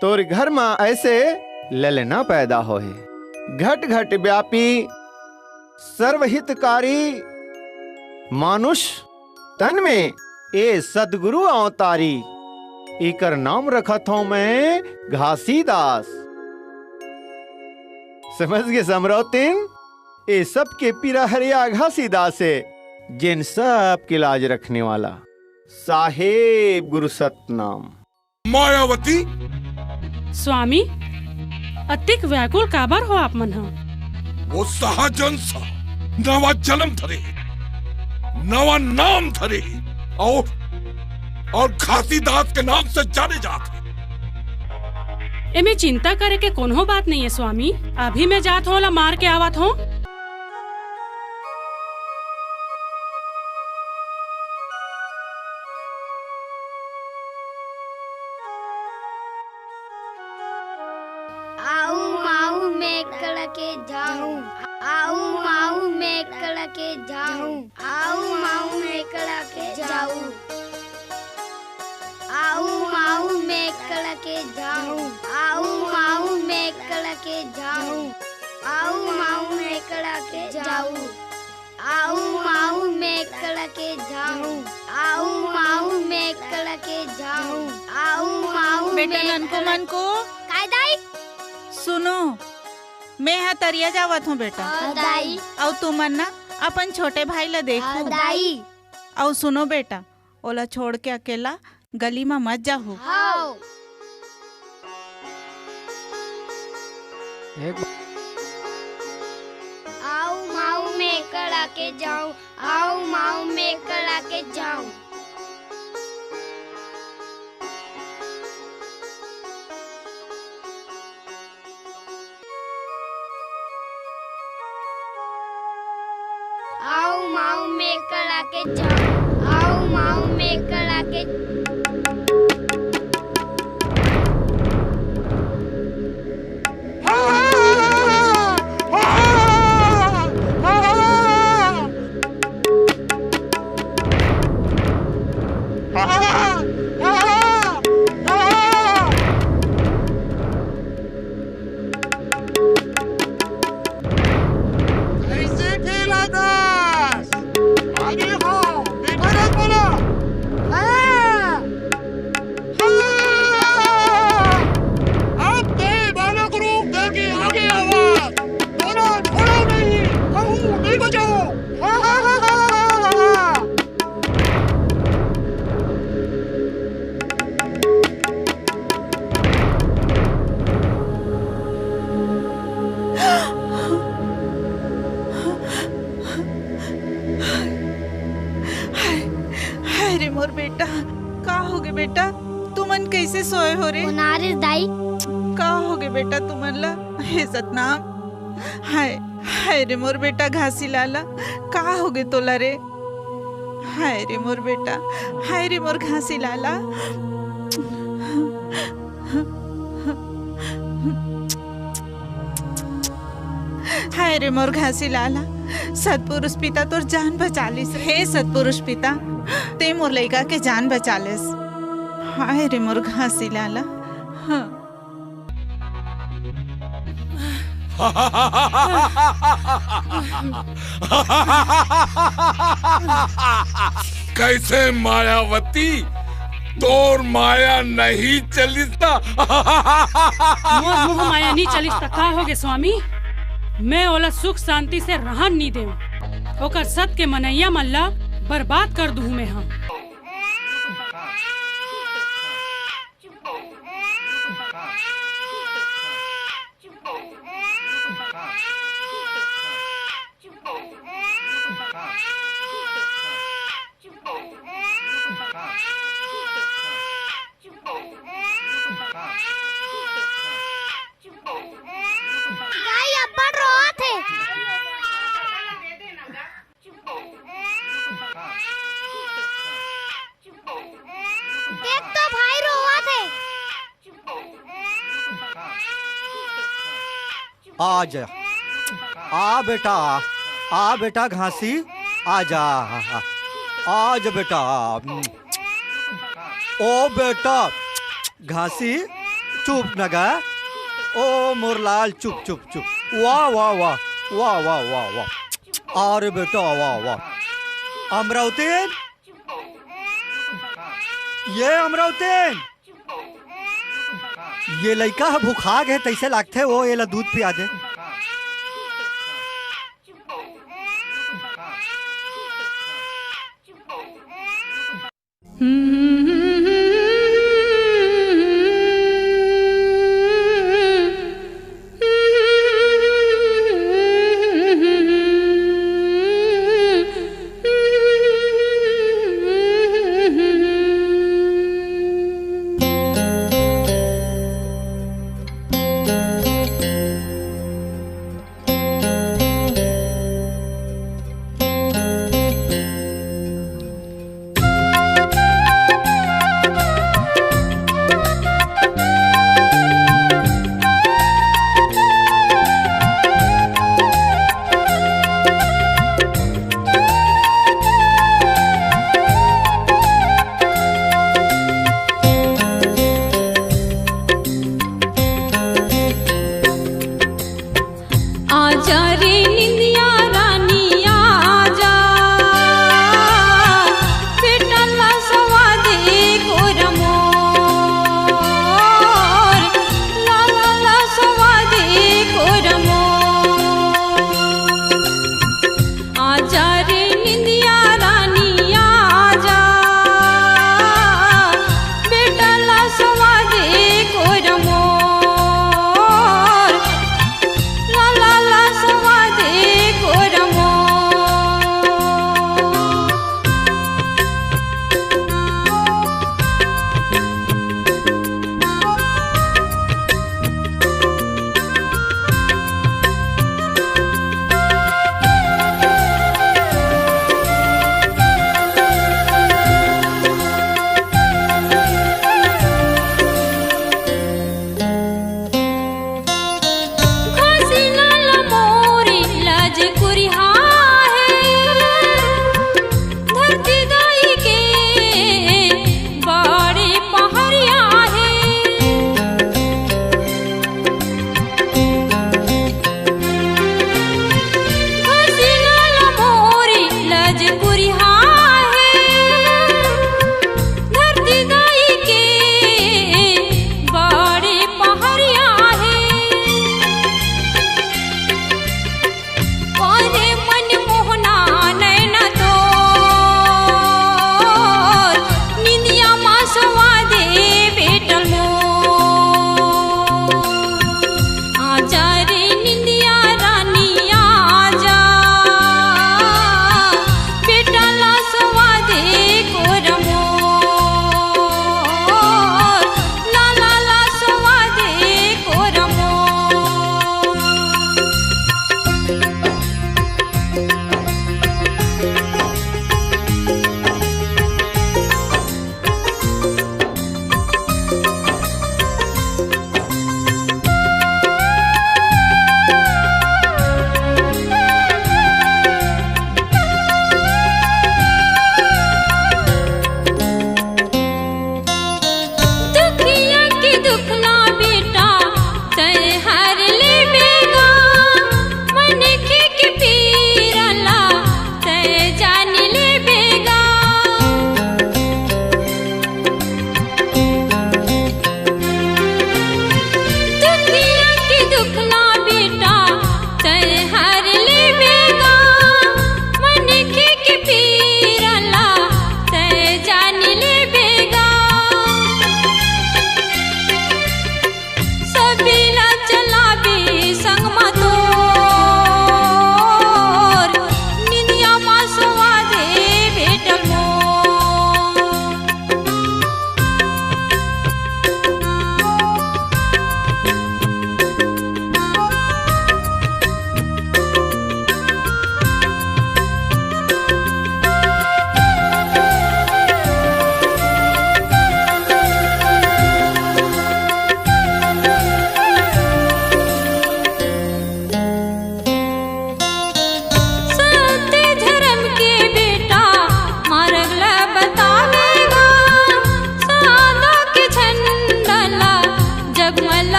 तोर घर मा ऐसे ललना पैदा होहे। घट घट व्यापी सर्वहितकारी मानुष तन में ए सदगुरु अवतारी, इकर नाम रखत हौं मैं घासीदास। समझ गे समरौतिन? ए सबके पीरा हरिया घासीदास हे, जेन सबके लाज रखने वाला। साहेब गुरु सतनाम। मायावती। स्वामी, अतिक व्याकुल काबर हो आप मन ह? वो सहजन सा नवा जन्म धरे, नवा नाम धरे और, और घासीदास के नाम से जाने जात हे। एमे चिंता करे के कोनो बात नहीं है स्वामी। अभी मैं जात हूँ, ओला मार के आवत हूँ। आऊ माऊ मेकड़ के जाऊं, आऊ माऊ मेकड़ के जाऊं, आऊ माऊ मेकड़ के जाऊं, आऊ माऊ मेकड़ के जाऊं, आऊ माऊ मेकड़ के जाऊं, आऊ माऊ मेकड़ के जाऊं। आऊ माऊ मेकड़ के जाऊं, आऊ माऊ मेकड़ के जाऊं, आऊ माऊ बेटा मेकड़ ननको मन को। काय दाई? सुनो, मैं ह तरिया जावत हूँ बेटा। हाँ दाई। अऊ तुमन ना अपन छोटे भाई ला देखो। हाँ दाई। अऊ सुनो बेटा, ओला छोड़ के अकेला गली म मत जाहू। हव। एक आऊ माऊ मेकड़ के जाऊं, आऊ माऊ मेकड़ के जाऊं। आऊ माऊ मेकड़ के जाऊं, आऊ माऊ मेकड़ के। कैसे खेला दास? आगे हो, देखो ना बोलो। हाँ। हाँ। अब गए बालक रूप देके आगे आवाज। बोलो, छोड़ो नहीं, कहूँ नहीं बचाओ। हाँ, हाँ, हाँ। हाय, हाय रे मोर बेटा, का होगे बेटा? तुमन कैसे सोए हो रे? कोनारिस दाई। का होगे बेटा तुमन ला? हे सतनाम, हाय, हाय रे मोर बेटा घासी लाला, का होगे तोला रे? हाय रे मोर बेटा, हाय रे मोर घासी लाला। हाय रे मोर घासी लाला, सतपुरुष पिता तोर जान बचा लिस रे। हे सतपुरुष पिता, ते मोर लइका के जान बचा लेस। हाय रे मोर घासी लाला। हाँ। कैसे मायावती, तोर माया नहीं चलिस त? मोर मोह माया नहीं चलिस त का होगे स्वामी? मैं ओला सुख शांति से रहन नहीं देव। ओकर सत के मनैया मन ला बर्बाद कर दूहूं मैं हा। गाय अब्बड़ रोवत हे। देख तो भाई रोवत हे। आ जा, आ बेटा, आ बेटा घासी, आ जा, आ, आ, आ जा बेटा। ओ बेटा घासी, चुप न गा। ओ मोर लाल, चुप, चुप, चुप। वाह, वाह, वाह, वाह, वाह, वाह, वाह। अरे बेटा, वाह, वाह। अमरावती, ये अमरावती, ये लइका ह भुखा गे तइसे लागथे, ओ एला दूध पिया दे। जा रे निंदिया रानी आजा, बेटा ला सवा दे कोरा मोर, लाला ला सवा दे कोरा मोर। आजा रे निंदिया रानी आजा, बेटा ला सवा दे कोरा मोर, लाला ला सवा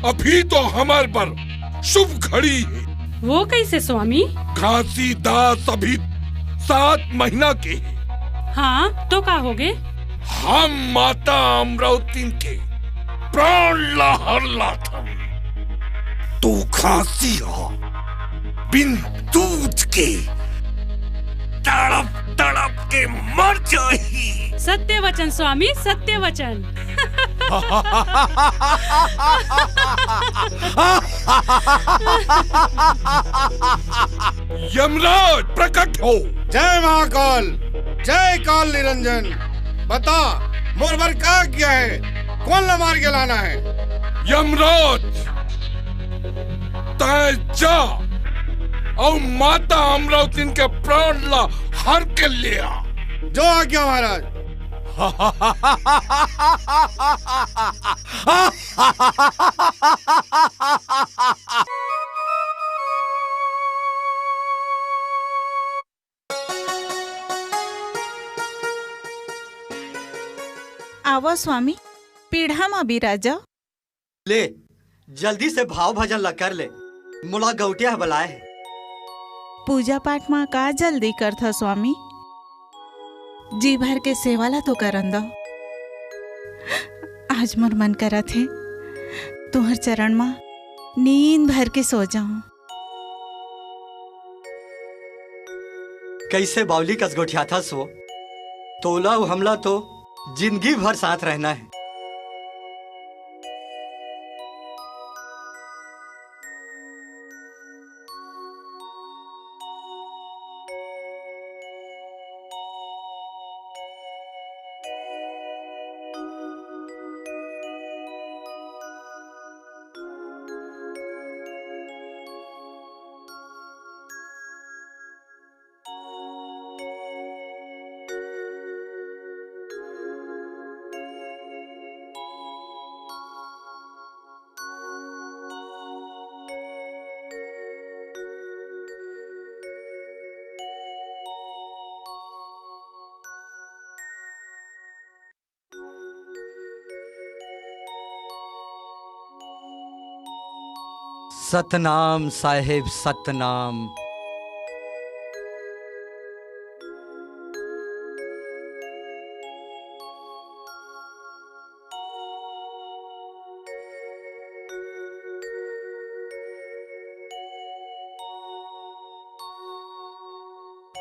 अभी तो हमर बर शुभ घड़ी हे। वो कइसे स्वामी? घासीदास अभी सात महीना के हे। हाँ, तो का होगे? हम माता अमरौतिन के प्राण ला हर लाथन। तो घासी ह बिन दूध के तड़प तड़प के मर जाही। सत्य वचन स्वामी, सत्य वचन। यमराज प्रकट हो। जय महाकाल, जय काल निरंजन। बता, मोर बर का आज्ञा हे? कोन ला मार के लाना हे? यमराज, तैं जा अउ माता अमरौतिन के प्राण ला हर के ले आ। जो आज्ञा महाराज। आवा स्वामी, पीढ़ा म बिराजा। ले, जल्दी से भाव भजन ल कर ले, मोला गौटिया ह बलाए हे। पूजा पाठ म का जल्दी करथा स्वामी? जी भर के सेवा ला तो करन दव। आज मोर मन करत हे, तुंहर चरण म नींद भर के सो जाऊं। कइसे बावली कस गोठियाथस वो? तोला अउ हमला तो जिंदगी भर साथ रहना हे। सतनाम साहेब, सतनाम।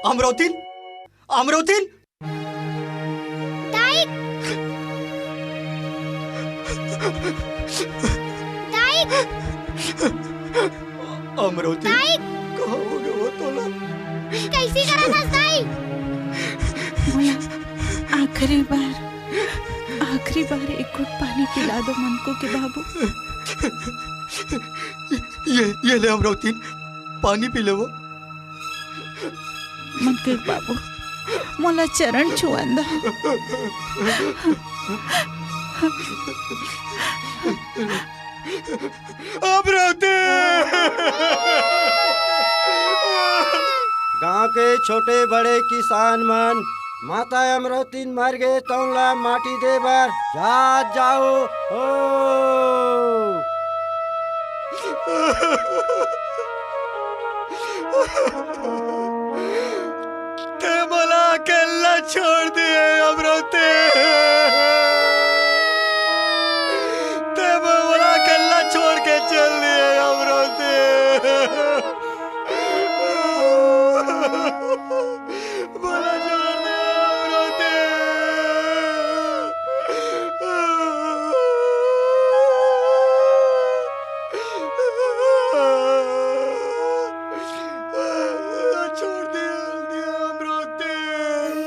अमरौतिन, अमरौतिन। दाई! दाई! अमरौतिन, दाई! कहाँ हो गया वो तोला? कइसे करत हस दाई? मोला आखिरी बार, आखिरी बार एक घुट पानी पिला दो मनको के बाबू। ये, ये ले अमरौतिन, पानी पी ले वो। मनको के बाबू, मोला चरण छुअन दा। अमरौतिन! गांव के छोटे बड़े किसान मन, माता अमरौतिन मर गे, तौन ला माटी दे बर जात जाओ हो। ते मोला अकेल्ला छोड़ दिए अमरौतिन। ते मोला अकेल्ला छोड़ के चल दिए अमरौतिन। मोला छोड़ दिए अमरौतिन। छोड़ दिया, दिया अमरौतिन।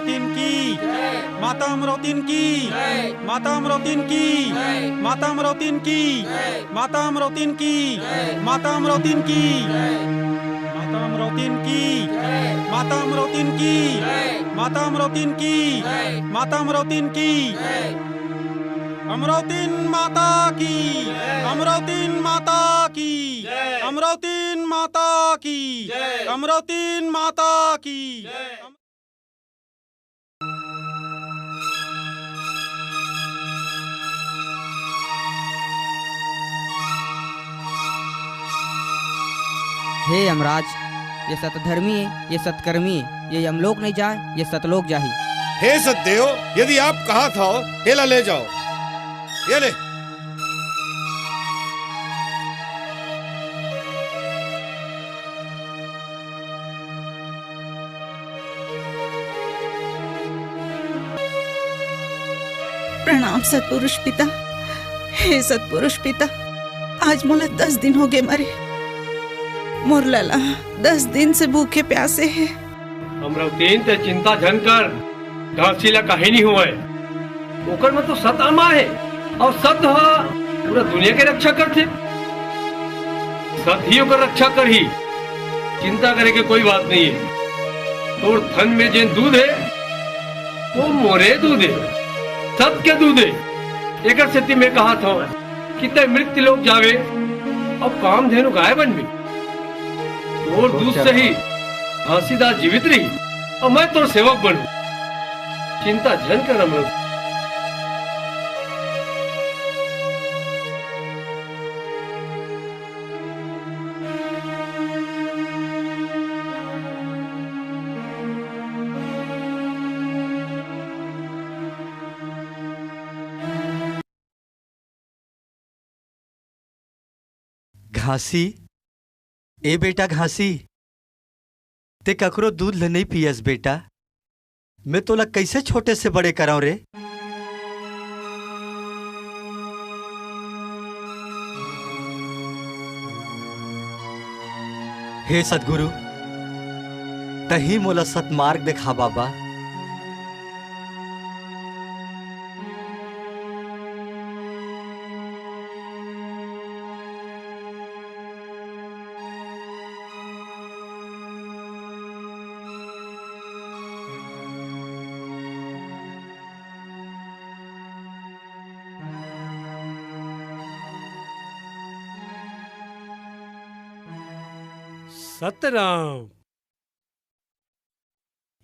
तिन की, माता अमरौतिन की, माता अमरौतिन की, माता अमरौतिन की, माता अमरौतिन की, माता अमरौतिन की, माता अमरौतिन की, माता अमरौतिन की, माता अमरौतिन की, माता अमरौतिन की, अमरौतिन माता की, अमरौतिन माता की, अमरौतिन माता की, अमरौतिन माता की। हे यमराज, ये सतधर्मी है, ये सतकर्मी है, ये यमलोक नहीं जाए, ये सतलोक जाही। हे सतदेव, यदि आप कहा था, हेला ले जाओ, ये ले। प्रणाम सतपुरुष पिता। हे सतपुरुष पिता, आज मोला दस दिन हो गए मरे। मोर लला दस दिन से भूखे प्यासे हे। अमरौतीन, ते चिंता झन कर, घासी ला कहीं नहीं हुए। ओकर में तो सत आमा है, और सत हा पूरा दुनिया के रक्षा करथे। सत ही ओकर रक्षा करही, चिंता करे के कोई बात नहीं है। तोर थन में जेन दूध है, वो मोरे दूध है, सत के दूध है। एकर सेती मैं कहा था कि तय मृत्यु लोक जावे, अब कामधेनु गाय बनबे। तोर दूध से ही घासीदास जीवित रही, और मैं तोर सेवक बनू। चिंता झन कर अमरौतीन। घासी, ए बेटा घासी, ते ककरो दूध ल नइ पियस बेटा। मैं तोला कइसे छोटे से बड़े करंव रे? हे सतगुरु, तही मोला सतमार्ग देखा बाबा। सतराम।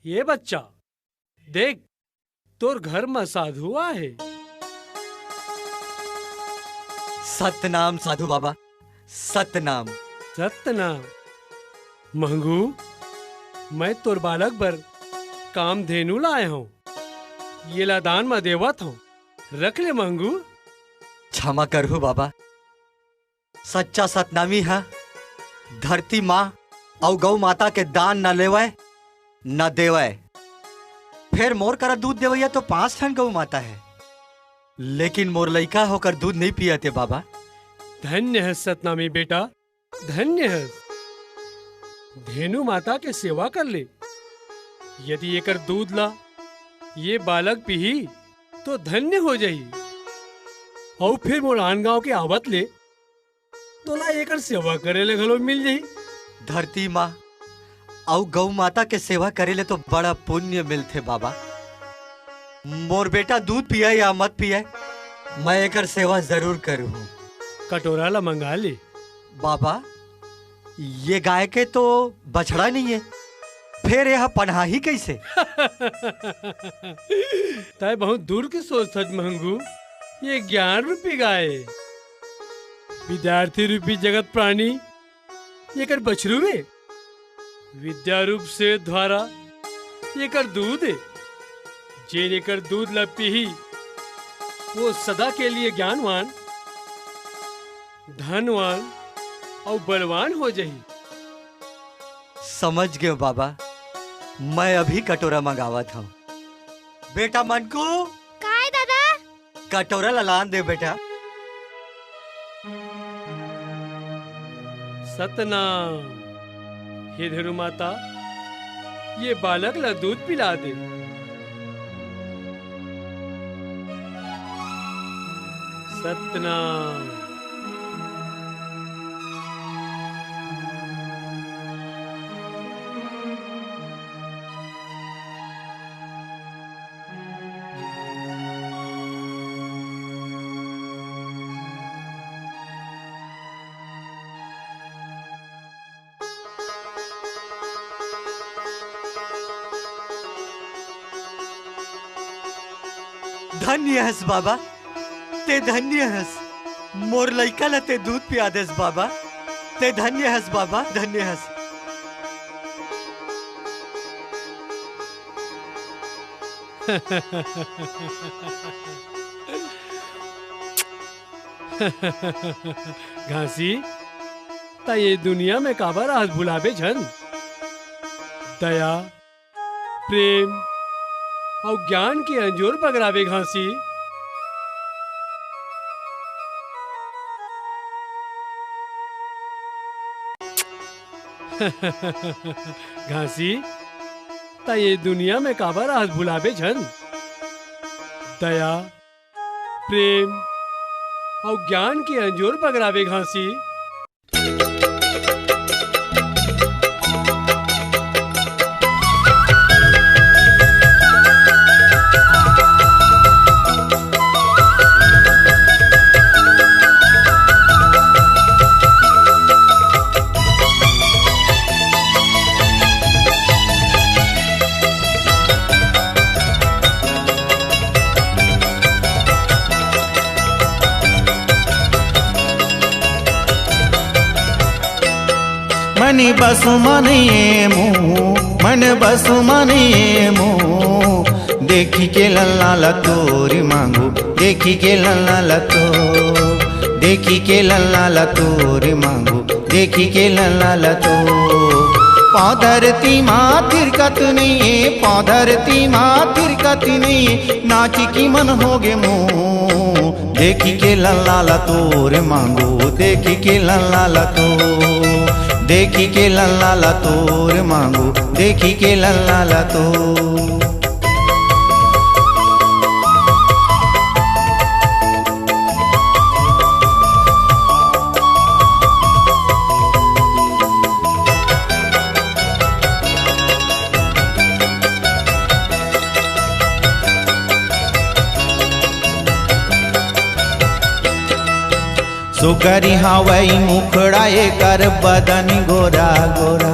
ये बच्चा, देख, तोर घर म साधु आहे। सतनाम साधु बाबा, सतनाम। सतनाम। महंगू, मैं तोर बालक बर कामधेनु लाए हंव। येला दान म देवत हंव। रख ले महंगू। क्षमा करहू बाबा, सच्चा सतनामी ह धरती माँ अउ गौ माता के दान न लेवय, न देवय। फेर मोर करा दूध देवइया तो पांच ठन गौ माता हे, लेकिन मोर लइका ह ओकर दूध नइ पियत हे बाबा। धन्य हस सतनामी बेटा, धन्य हस। धेनु माता के सेवा कर ले। यदि एकर दूध ला ये बालक पीही, तो धन्य हो जाही। अउ फेर मोर आन गांव के आवत ले तोला एकर सेवा करे ले घलो मिल जाही। धरती माँ अउ गौ माता के सेवा करे ले तो बड़ा पुण्य मिलथे बाबा। मोर बेटा दूध पिए या मत पिए, मैं एकर सेवा जरूर करूँ। कटोरा ला मंगा ले। बाबा, ये गाय के तो बछड़ा नहीं है, फेर यह पनहाही कैसे? तय बहुत दूर के सोच सच महंगू। ये ज्ञान रूपी गाय, विद्यार्थी रूपी जगत प्राणी, एकर बछरू रे। विद्या रूप से द्वारा एकर दूध है। जेन एकर दूध ला पीही, वो सदा के लिए ज्ञानवान, धनवान अउ बलवान हो जाही। समझ गयो बाबा, मैं अभी कटोरा मंगावत हूँ। बेटा मनकू, काय दादा? कटोरा ला लान दे बेटा। सतनाम। हे धेनु माता, ये बालक ला दूध पिला दे। सतनाम। धन्य हस बाबा, ते धन्य हस। मोर लइका ल ते दूध पिया देस बाबा, ते धन्य हस बाबा, धन्य हस। घासी, त ये दुनिया में काबर आज भुलाबे झन? दया, प्रेम अउ ज्ञान के अंजोर बगराबे घासी। घासी, त ये दुनिया में काबर आज भुलाबे झन? दया, प्रेम अउ ज्ञान के अंजोर बगराबे घासी। मनी बस मनिए मू, मन बस मनिए मू। देखी के लल्ला ला तोर मांगू, देखी के लल्ला ला तो, देखी के लल्ला ला तोर मांगू, देखी के लल्ला ला तो। पाँव धरती मा थिरकत नइए, पाँव धरती मा थिरकत नइए, नाची की मन होगे मू। देखी के लल्ला ला तोर मांगू, देखी के लल्ला ला तो, देखी के लल्ला ला तोर मांगू, देखी के लल्ला ला तो। सुघरी हावई मुखड़ा एकर बदन गोरा गोरा।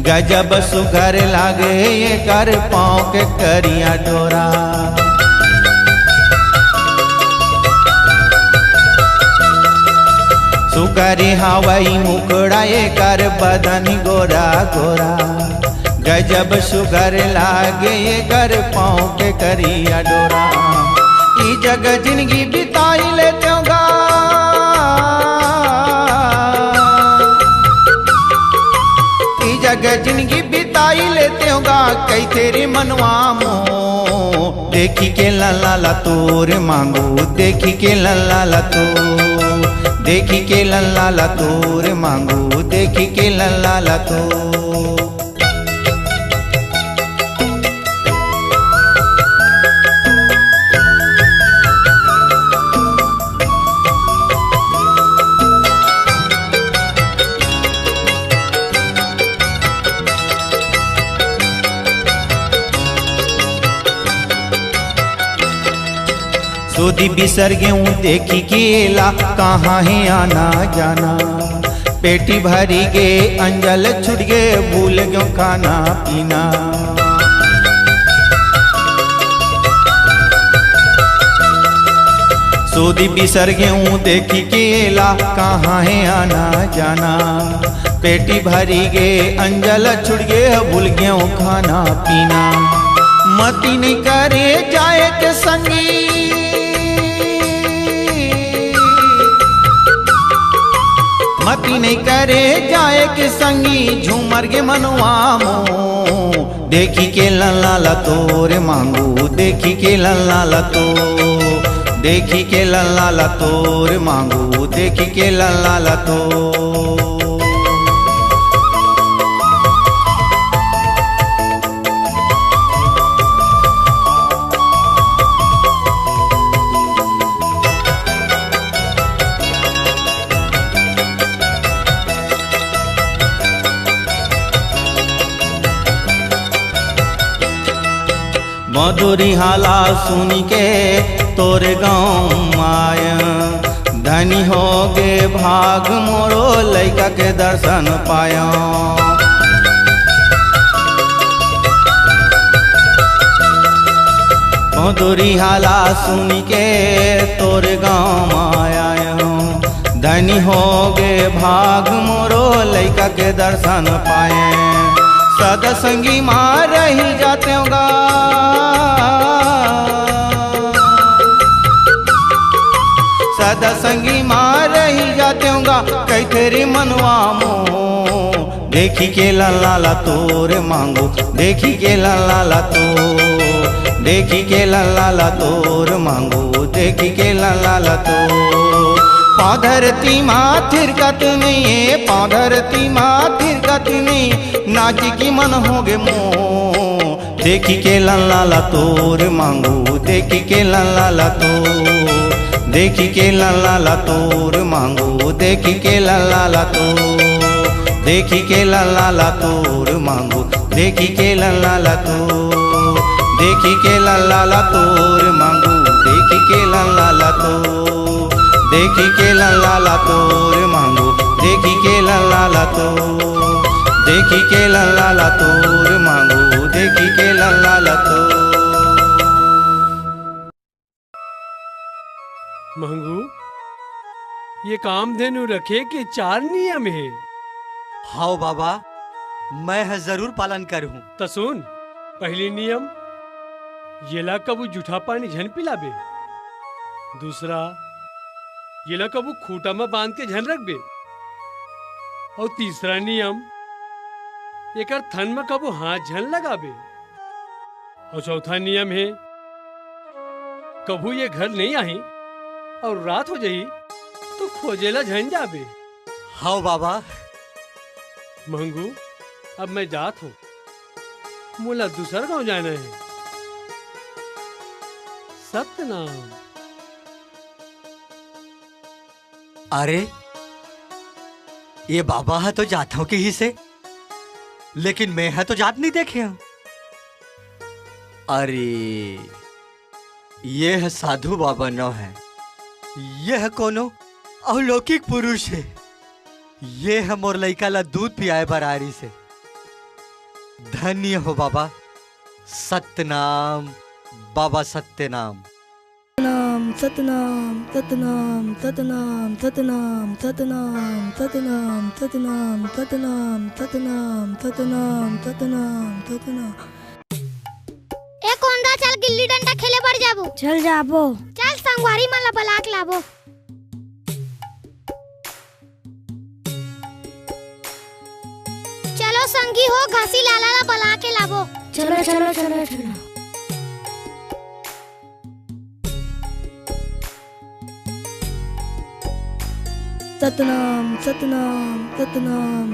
गजब सुघर लागे एकर पाँव के करिया डोरा। सुघरी हावई मुखड़ा एकर बदन गोरा गोरा। गजब सुघर लागे एकर पाँव के करिया डोरा। ई जग जिंदगी बिताई लेतेंव गा, ई जग जिंदगी बिताई लेतेंव गा, कई तेरे मनवा मो। देखी के लल्ला ला तोर मांगू, देखी के लल्ला ला तो, देखी के लल्ला ला तोर मांगू, देखी के लल्ला ला तो। सोदी बिसर गेहूं देखी के एला, कहाँ हे आना जाना। पेटी भरी गे, अंजल छूट गे, भूल गेहूं खाना पीना। सोदी बिसर गेहूं देखी के एला, कहाँ हे आना जाना। पेटी भरी गे, अंजल छूट गे, भूल गेहूं खाना पीना। मती नइ करे जाए के संगी, मती नइ करे जाए के संगी, झूमर गे मनवा मो। देखी के लल्ला ला तोर मांगू, देखी के लल्ला ला तो, देखी के लल्ला ला तोर मांगू, देखी के लल्ला ला तो। मधुरी हाला सुन के तोरे गाँव आय, धनी हो गे भाग मोरो लइका के दर्शन पाय। मधुरी हाला सुन के तोरे गाँव आय, धनी हो गे भाग मोरो लइका के दर्शन पाए। सदा संगी मा रही जातेव गा, सदा संगी मा रही जातेव गा, कहिथे रे मनवा मोर। देखी के लल्ला ला तोर मांगू, देखी के लल्ला ला तोर, देखी के लल्ला ला तोर मांगू, देखी के लल्ला ला तोर। पाँव धरती मा थिरकत नइ ए, पाँव धरती मा थिरकत नइ, नाचे की मन हो गे मोर। देखी के लल्ला ला तोर मांगू, देखी के लल्ला ला तोर, देखी के लल्ला ला तोर मांगू, देखी के लल्ला ला तोर, देखी के लल्ला ला तोर मांगू, देखी के लल्ला ला तोर, देखी के लल्ला ला तोर मांगू, देखी के लल्ला ला तोर। देखी के लल्ला ला तोर मांगू, देखी के लल्ला ला तोर, देखी के लल्ला ला तोर मांगू, देखी के लल्ला ला तोर। मांगू, ये कामधेनु रखे के चार नियम हे। हव बाबा, मैं ह जरूर पालन करहूँ। त सुन, पहली नियम, येला कभू जूठा पानी झन पिलाबे। दूसरा, येला कभू खूंटा म बांध के झन रखबे। अउ तीसरा नियम, एकर थन म कभू हाथ झन लगाबे। अउ चौथा नियम हे, कभू ये घर नइ आही अउ रात हो जाही, तो खोजे ला झन जाबे। हव बाबा। मंगू, अब मैं जात हूँ, मोला दूसर गांव जाना हे। सतनाम। अरे, ये बाबा ह तो जात हूँ किहिस हे, लेकिन मैं ह तो जात नइ देखे हूँ। अरे, ये ह साधु बाबा नोहे, ये ह कोनो अलौकिक पुरुष हे। ये ह मोर लइका ला दूध पियाए बर आ रिहिस हे। धन्य हो बाबा, सतनाम बाबा, सतनाम। सतनाम, सतनाम, सतनाम। ए कोंदा, चल गिल्ली डंडा खेले बर जाबो। चल जाबो। चल संगवारी मन ला बला के लाबो। चलो संगी हो, घासी लाला ला बला के लाबो। चलो, चलो, चलो, चलो। सतनाम, सतनाम, सतनाम।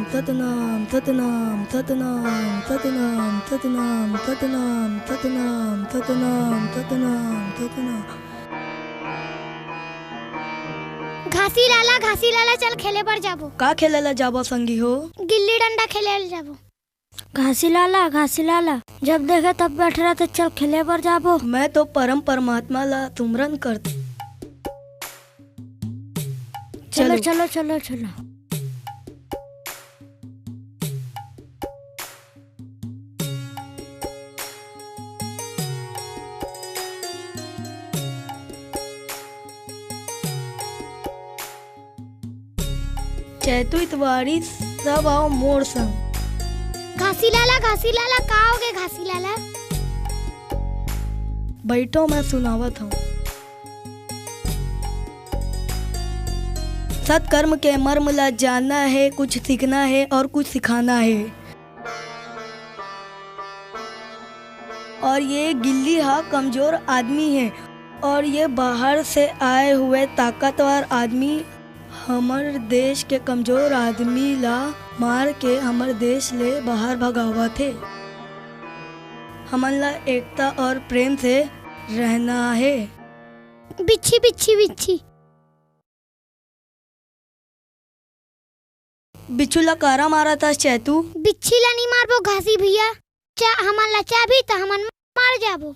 घासी लाला, घासी लाला, चल खेले बर जाबो। का खेले ला जाबो संगी हो? गिल्ली डंडा खेले ला जाबो। घासी लाला, घासी लाला, जब देखे तब बैठ रहा, तो चल खेले बर जाबो। मैं तो परम परमात्मा ला सुमरन करत। चलो, चलो। चलो, चलो, चलो। चैतू इतवारी सब आओ मोर संग। घासी लाला, घासी लाला, का होगे घासी लाला? बैठो, मैं सुनावत हूँ। सत्कर्म के मर्म ला जानना है, कुछ सीखना है और कुछ सिखाना है। और ये गिल्ली हा कमजोर आदमी है और ये बाहर से आए हुए ताकतवर आदमी हमर देश के कमजोर आदमी ला मार के हमर देश ले बाहर भगावत हे। हमन ला एकता और प्रेम से रहना हे। बिच्छी, बिच्छी, बिच्छी। बिच्छू ला कारा मारत हस चैतू? बिच्छी ला नी मारबो घासी भैया, चा-, हमन ला चाबही त हमन मार जाबो।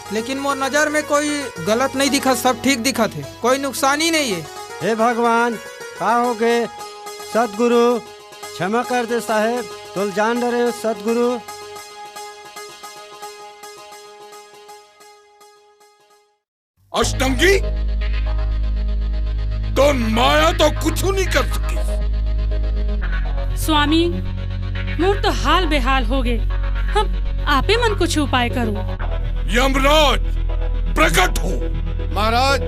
लेकिन मोर नजर में कोई गलत नहीं दिखत, सब ठीक दिखत हे, कोई नुकसानी नहीं हे। हे भगवान, का हो गे? सतगुरु, क्षमा कर दे साहेब, तोल जान डरे सतगुरु। अष्टंगी, तोर माया तो कुछ नहीं कर सकी। स्वामी, मोर तो हाल बेहाल हो गे। हम आपे मन कुछ उपाय करो। यमराज, प्रकट हो। महाराज,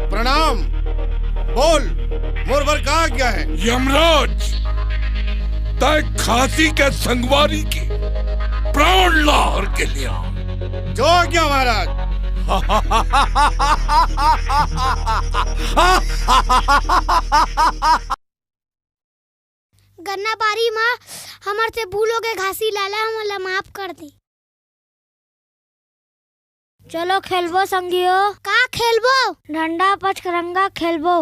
प्रणाम। बोल, मोर बर का आज्ञा हे? यमराज, तय खासी के संगवारी के प्राण ला हर के लिया। जो आज्ञा महाराज। गन्ना बारी म हमर से भूल हो गे, घासी लाला हमन ला माफ कर दे। चलो खेलबो संगियो। का खेलबो? डंडा पचकरंगा खेलबो।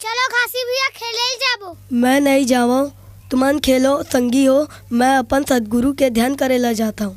चलो घासी भैया, खेले जाबो। मैं नहीं जावं, तुमन खेलो संगी हो, मैं अपन सतगुरु के ध्यान करे ला जाता हूँ।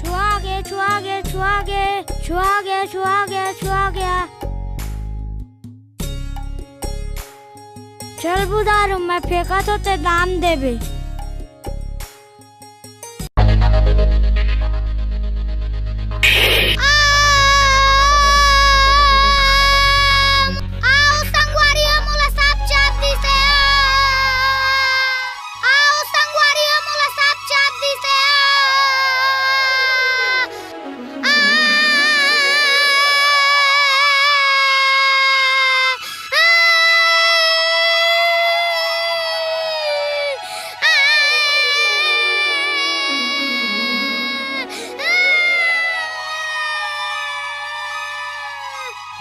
छुआ गे, छुआ गे, छुआ गे, छुआ गे, छुआ गे, छुआ गया। चल बुधारू, मैं फेंकत हो, ते दाम देबे। आओ संगवारी हो, मोला सांप चाब दिसे। आओ संगवारी हो, मोला सांप चाब दिसे। आ, आ, आ,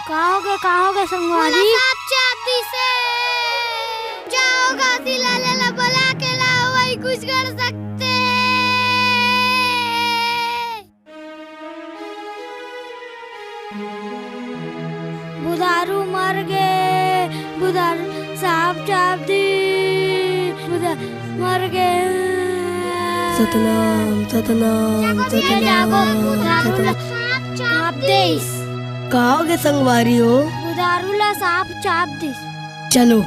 का हो गे, का हो गे संगवारी? मोला सांप चाब दिसे। जाओ घासी लाला ला बुला के लाओ, वही कुछ कर सकते। बुधारू मर गे, बुधारू सांप चाब दी, बुधारू मर गे। सतनाम, सतनाम, जागो भैया, जागो। सतनाम, बुधारू ला सतनाम। सांप चाब दिस। का हो गे संगवारी हो? बुधारू ला सांप चाब दिस। चलो।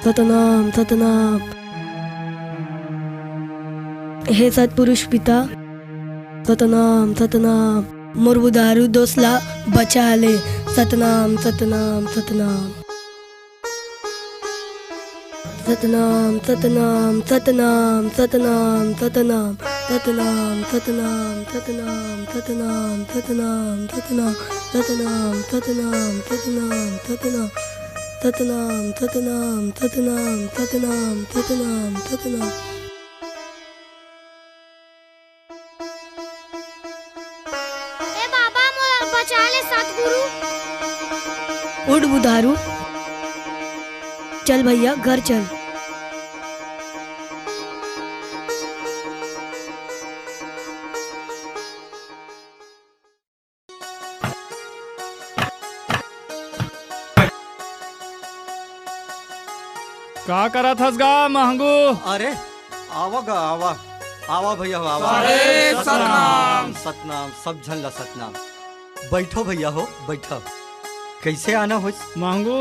सतनाम, सतनाम। हे सतपुरुष पिता, सतनाम, सतनाम। मोर बुधारू दोस्त ला बचा ले। सतनाम, सतनाम, सतनाम। सतनाम, सतनाम, सतनाम। सतनाम, सतनाम, सतनाम। ए बाबा, मोला बचा ले सतगुरु। उठ बुधारू, चल भैया घर चल। का करत हस गा महंगू? अरे, आवा गा, आवा। आवा भैया हो, आवा। अरे, सतनाम। सतनाम, सब झन ला सतनाम। बैठो भैया हो, बैठो। कैसे आना होइस? महंगू,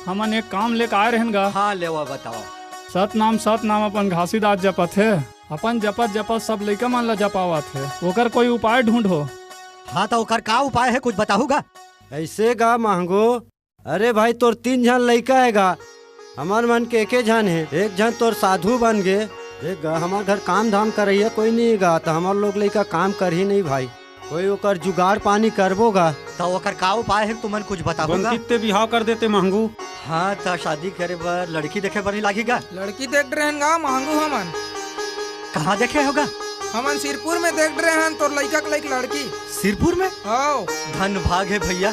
हमन एक काम लेके आए रहन गा। हाँ, लेवा, बतावा। सतनाम, सतनाम अपन घासीदास जपत हे। अपन जपत जपत सब लइका मन ला जपावत हे, ओकर कोई उपाय ढूंढो। हाँ, त ओकर का उपाय हे, कुछ बताहू गा? ऐसे गा महंगू, अरे भाई, तोर तीन झन लइका हे गा, हमर मन के एके झन हे। एक झन तोर साधु बन गे, देख गा, हमर घर काम धाम करइया कोई नहीं गा, त हमर लोग लइका काम करही नहीं भाई। कोई ओकर जुगाड़ पानी करबो गा। त ओकर का उपाय हे, तुमन कुछ बताबो गा? बंतित ते बिहाव कर देते महंगू। हाँ, त शादी करे बर लड़की देखे बर नहीं लागी गा? लड़की देख डरे हन गा महंगू हमन। कहाँ देखे हो गा? हमन सिरपुर में देख डरे हन तोर लइका के लइक लड़की। सिरपुर में? हाँ। धन भाग हे भैया,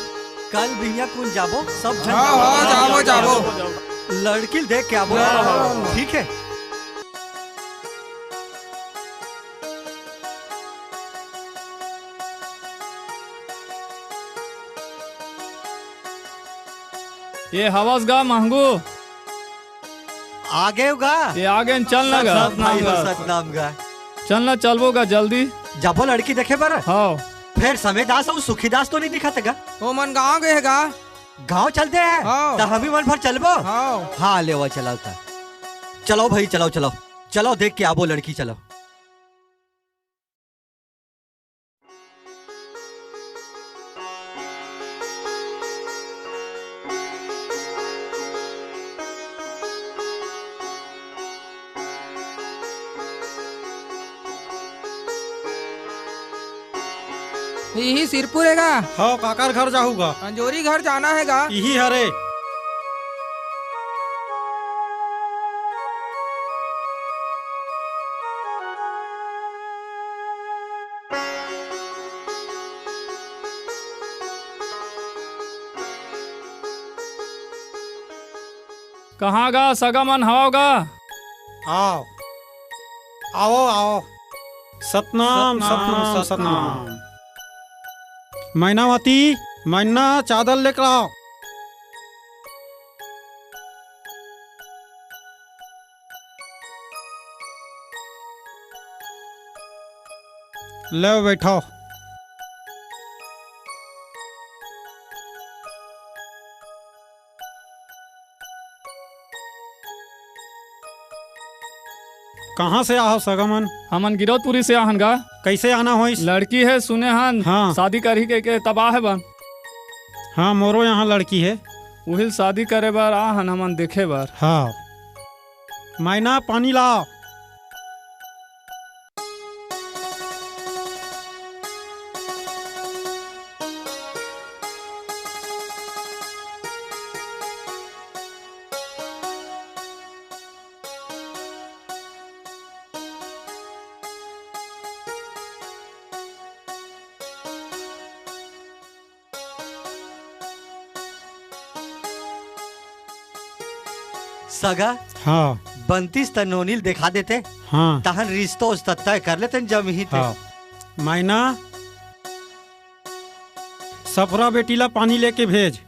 कल बिहिया कुन जाबो, सब झन हाँ, जाबो। हाँ, जाबो, जाबो। लड़की देख के आबो। हाँ। ठीक हे। ये हवस गा महंगू। आ गेव गा? ये आ गेन, चल ना गा। सतनाम भाई हो, सतनाम गा। चल ना, चलबो गा जल्दी। जाबो लड़की देखे बर? हाँ। फेर समेदास अउ सुखीदास तो नहीं दिखत गा? ओमन गाँव गे हे गा। गाँव चलते हैं? हाँ। त हमी मन भर चलबो? हाँ। हाँ, लेवा चलाओ त। चलाओ भाई, चलाओ, चलाओ। चलाओ देख के आबो लड़की, चलाओ। इही सिरपुर हे गा? हव, काकर घर जाहू गा? अंजोरी घर जाना हे गा। इही हरे। कहाँ गा सगा मन, हव गा? आओ, आओ, आओ। सतनाम, सतनाम, सतनाम, सतनाम। सतनाम। मैनावती, मैना, चादर लेकर आओ। ले बैठो। कहाँ से आहो सगा मन? हमन गिरौदपुरी से आहन गा। कैसे आना होइस? लड़की हे सुने हन, हाँ। शादी करही कहिके तब आहे बन। हाँ, मोरो यहाँ लड़की हे। उहिल शादी करे बर आहन हमन देखे बर। हाँ। मैना, पानी ला। सगा, हाँ। बनतीस त नोनी ल देखा देते। हाँ। तहन रिश्तो उस तय कर लेते जमही ते। हाँ। मैना, सफरा बेटी ला पानी लेके भेज।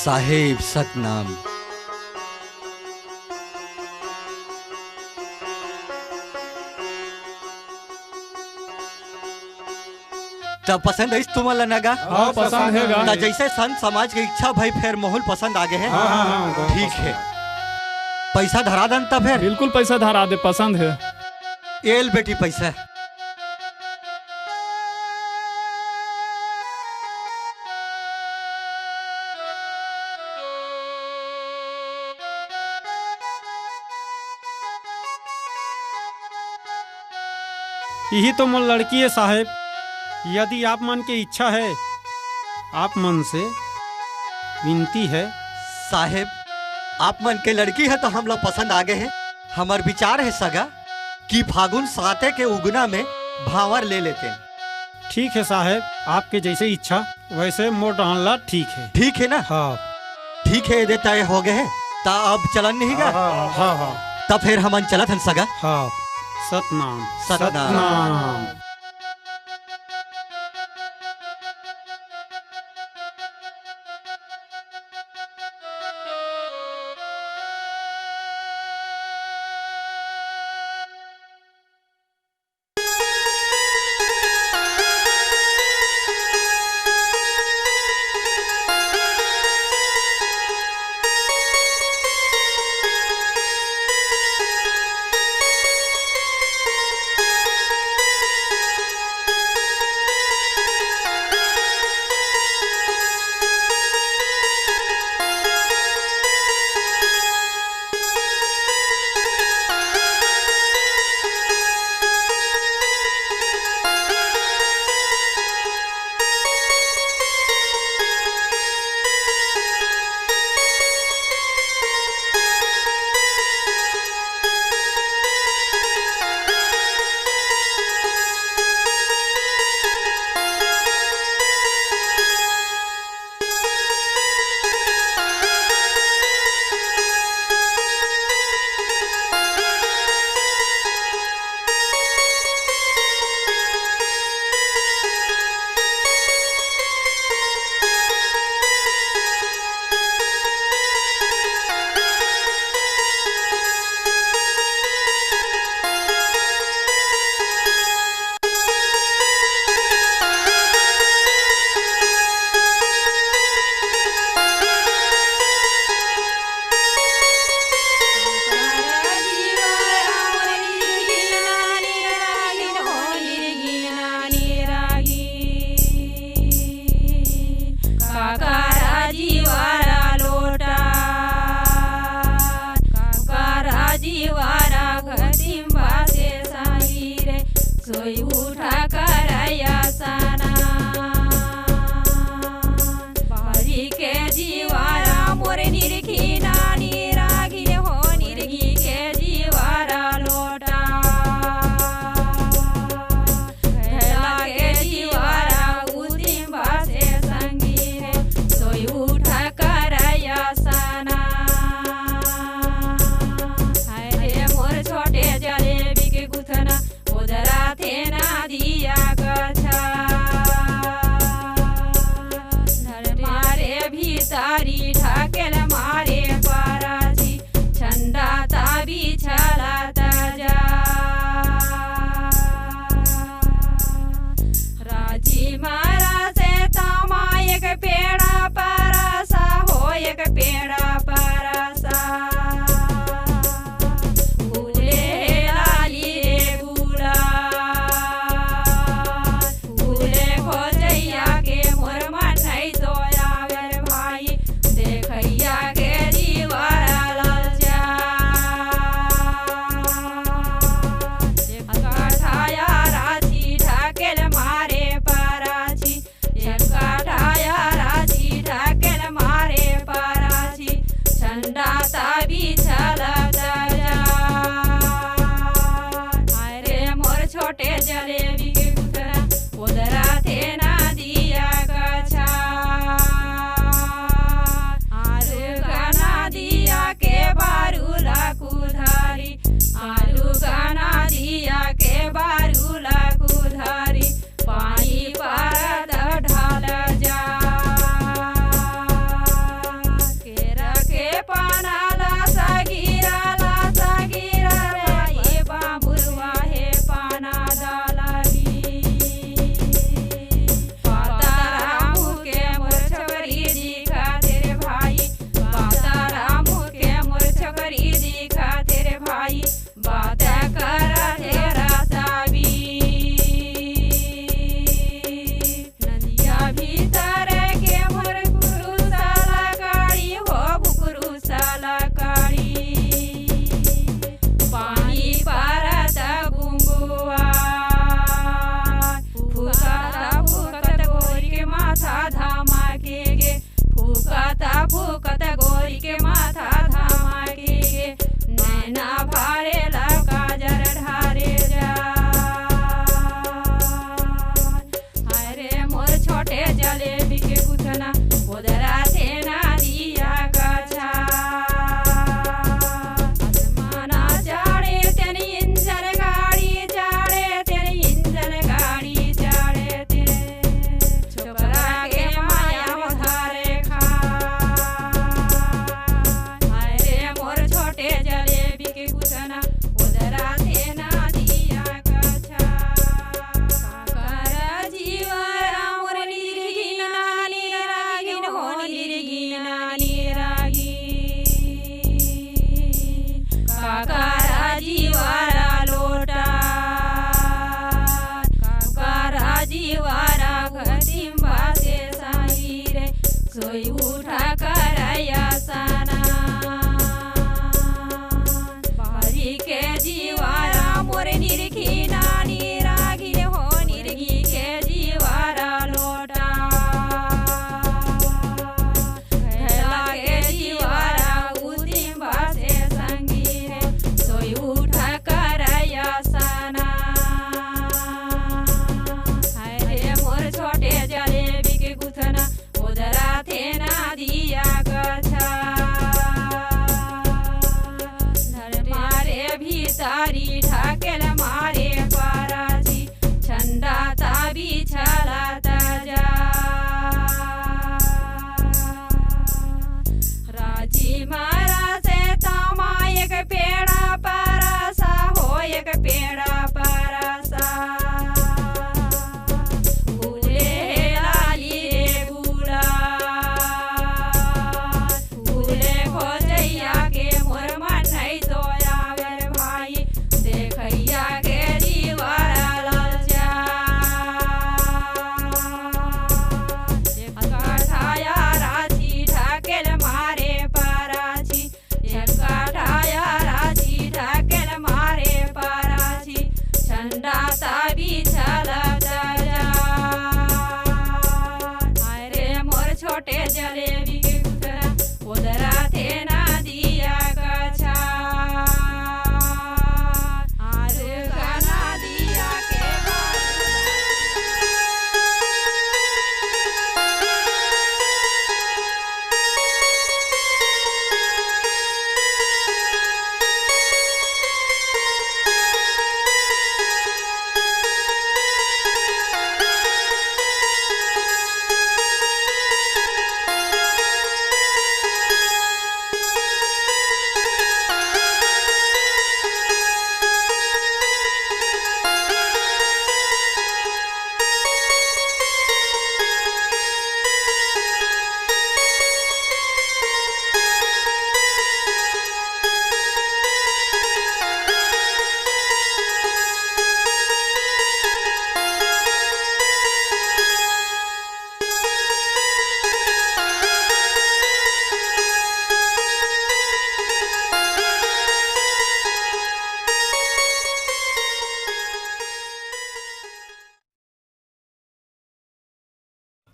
साहेब सतनाम। त पसंद आइस तुमन ला न गा? हाँ, पसंद हे गा। त जैसे संत समाज के इच्छा भई, फेर मोहुल पसंद आ गे हे। हाँ, हाँ, हाँ, हाँ, ठीक हे। पैसा धरा दन त फेर? बिल्कुल पैसा धरा दे, पसंद हे। एल बेटी पैसा। इही तो मोर लड़की हे साहेब, यदि आप मन के इच्छा हे, आप मन से विनती हे। साहेब, आप मन के लड़की हे तो हम लोग पसंद आ गे हे। हमर विचार हे सगा कि फागुन साते के उगना में भांवर ले लेते। ठीक हे साहेब, आपके जैसे इच्छा। वैसे मोर डहन ला ठीक हे। ठीक हे ना? हाँ। ठीक हे, एदे तय हो गे हे, त अब चलन नहीं गा? हाँ, हाँ, हाँ, हाँ। त फेर हमन चलत हन सगा। हाँ। सतनाम। सतनाम। सतनाम। सोई उठा करैया सना। बारी के जीवारा मोर निरखी नानी रागी हो निरगी के जीवारा लोटा। भैला के जीवारा उतिम बासे संगी रे सोई उठा करैया सना। हाय रे मोर छोटे जलेबी के गुथना ओदरा थे ना दी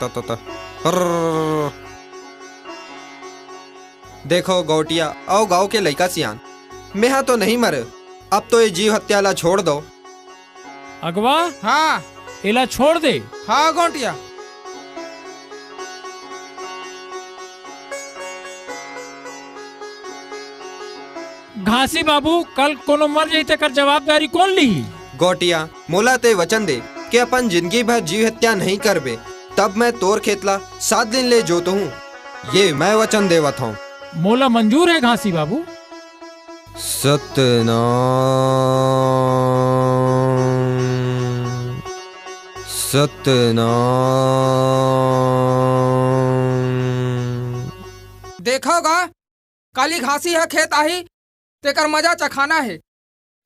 त, त, त। अर्र। देखो गौंटिया, अउ गांव के लइका सियान, मेहा तो नहीं मरे, अब तो ये जीव हत्या ला छोड़ दो। अगवा, हाँ। एला छोड़ दे। हाँ गौंटिया। घासी बाबू, कल कोनो मर जाही तेकर जवाबदारी कोन लिही? गौंटिया, मोला ते वचन दे कि अपन जिंदगी भर जीव हत्या नहीं करबे, तब मैं तोर खेत ला सात दिन ले जोतहूँ। ये मैं वचन देवत हौं। मोला मंजूर हे घासी बाबू। सतनाम, सतनाम। देखव गा, काली घासी ह खेत आही, तेकर मजा चखाना हे।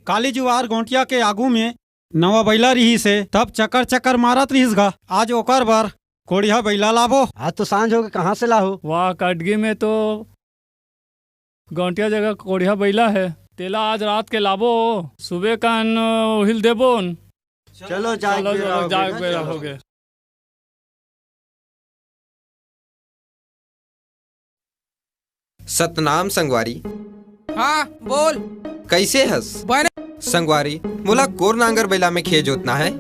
काली जुआर गौंटिया के आगू में नवा बइला रिहिस हे, तब चकर चकर मारत रिहिस गा। आज ओकर बर कोड़िया बइला लाबो। आज तो सांझ होगे, कहाँ से लाहू? वाह, कटगी में तो गौंटिया जगह कोड़िया बइला हे, तेला आज रात के लाबो, सुबह कन उहिल देबोन। चलो, जाग चलो, बेरा चलो, होगे जाग ना, बेरा चलो। होगे। सतनाम संगवारी। हाँ, बोल। कइसे हस? बने। संगवारी, मोला कोर नांगर बइला में खेत जोतना हे।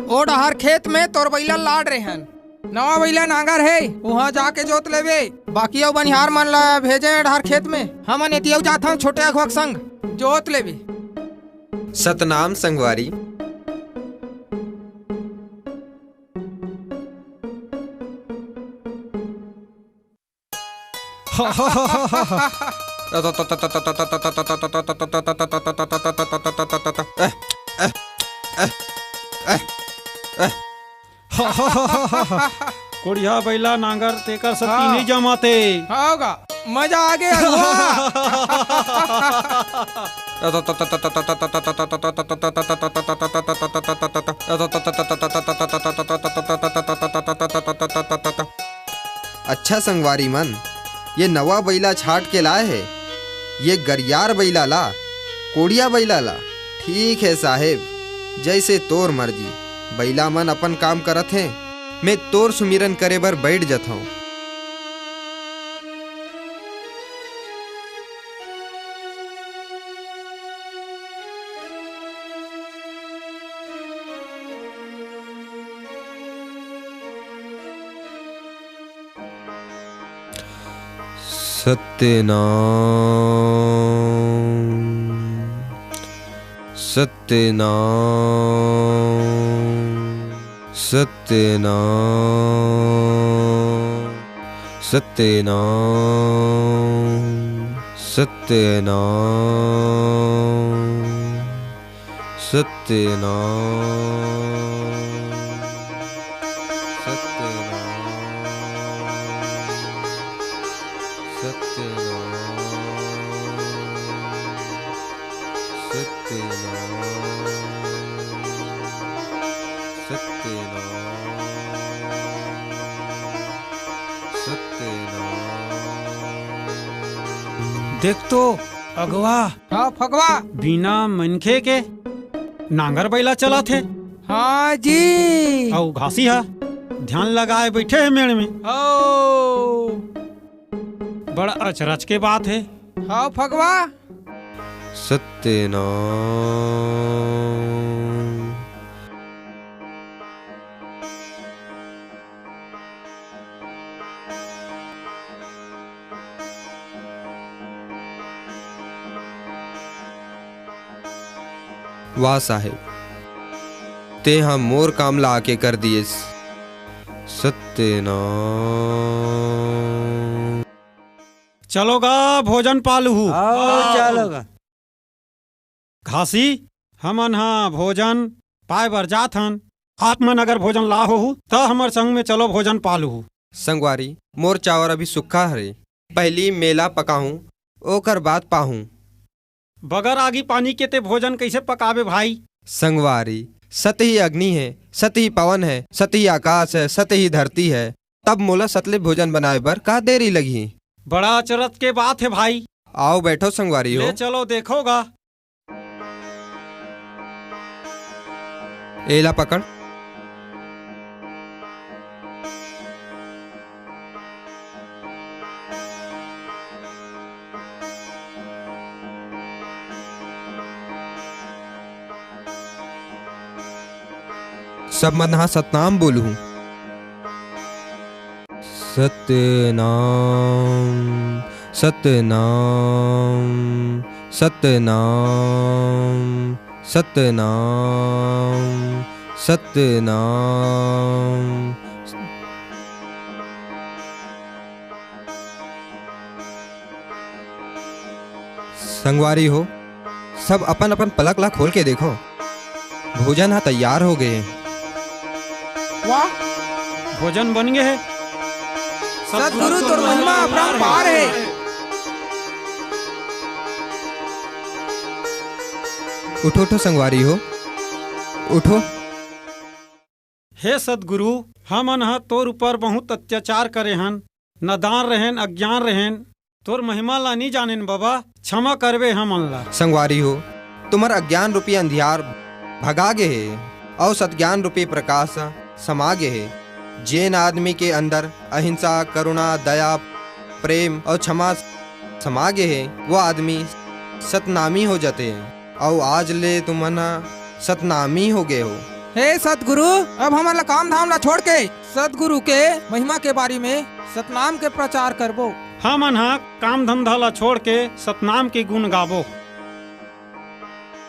ओ डहर खेत में तोर बइला लाड रेहन। नवा बइला नांगर हे, उहाँ जाके जोत लेबे। बाकी अउ बनिहार मन ला भेजे ए डहर खेत में। हमन एती अउ जाथन छोटे अघवा के संग। जोत लेबे। सतनाम संगवारी। कोड़िया बइला नांगर तेकर से हाँ। तीन ही जमाते। हाँ गा, मजा आ गया हुआ। अच्छा संगवारी मन, ये नवा बइला छांट के लाए हे, ये गरियार बइला ला, कोड़िया बइला ला। ठीक हे साहेब, जइसे तोर मर्जी। बइला मन अपन काम करत हें, मैं तोर सुमिरन करे बर बइठ जथंव। सत्यनाम, सत्यनाम, सत्यनाम, सत्यनाम, सत्यनाम, सत्यनाम, सत्यनाम, सत्यनाम, सत्यनाम, सत्यनाम, सत्यनाम। देख तो अगवा। हाँ, फगवा। बिना मनखे के नांगर बइला चलत हे। हाँ जी। अउ घासी ह ध्यान लगाए बइठे हे मेड़ में। ओ। बड़ अचरज के बात हे। हाँ, फगवा। सत्यनाम। वाह साहेब, तेंह मोर काम ला आके कर दिएस। सत्यनाम। चलो गा, भोजन पालूहू। आओ, चलो गा। घासी, हमन ह भोजन पाए बर जात हन। आप मन अगर भोजन ला होहू, त हमर संग में चलो, भोजन पालूहू। संगवारी, मोर चावर अभी सुक्खा हरे। पहिली मेला पकाहूं, ओकर बाद पाहूं। बगर आगी पानी के ते भोजन कइसे पकाबे भाई? संगवारी, सत ही अग्नि हे, सत ही पवन हे, सत ही आकाश हे, सत ही धरती हे, तब मोला सत ले भोजन बनाए बर का देरी लगही? बड़ा अचरज के बात हे भाई। आओ बैठो संगवारी हो। ले चलो देखो गा। एला पकड़। सब मन ह सतनाम बोलहू। सतनाम, सतनाम, सतनाम, सतनाम, सतनाम। संगवारी हो, सब अपन-अपन पलक ला खोल के देखो, भोजन ह तैयार हो गए हे। वाह, भोजन बन गए हे। सतगुरु, तोर महिमा अपरंपार हे। उठो, उठो संगवारी हो, उठो। हे सतगुरु, हमन ह तोर ऊपर बहुत अत्याचार करे हन, नदान रहेन, अज्ञान रहेन, तोर महिमा ला नी जानेन बबा, क्षमा करबे हमन ला। संगवारी हो, तुम्हर अज्ञान रूपी अंधियार भगा गे हे, अउ सतज्ञान रूपी प्रकाश समा गे हे। जेन आदमी के अंदर अहिंसा, करुणा, दया, प्रेम अउ क्षमा समा गे हे, वो आदमी सतनामी हो जाथे। अउ आज ले तुमन ह सतनामी हो गे हो। हे सतगुरु, अब हमन ला काम धाम ला छोड़ के सतगुरु के महिमा के बारे में सतनाम के प्रचार करबो। हमन ह काम धंधा ला छोड़ के सतनाम के गुण गाबो।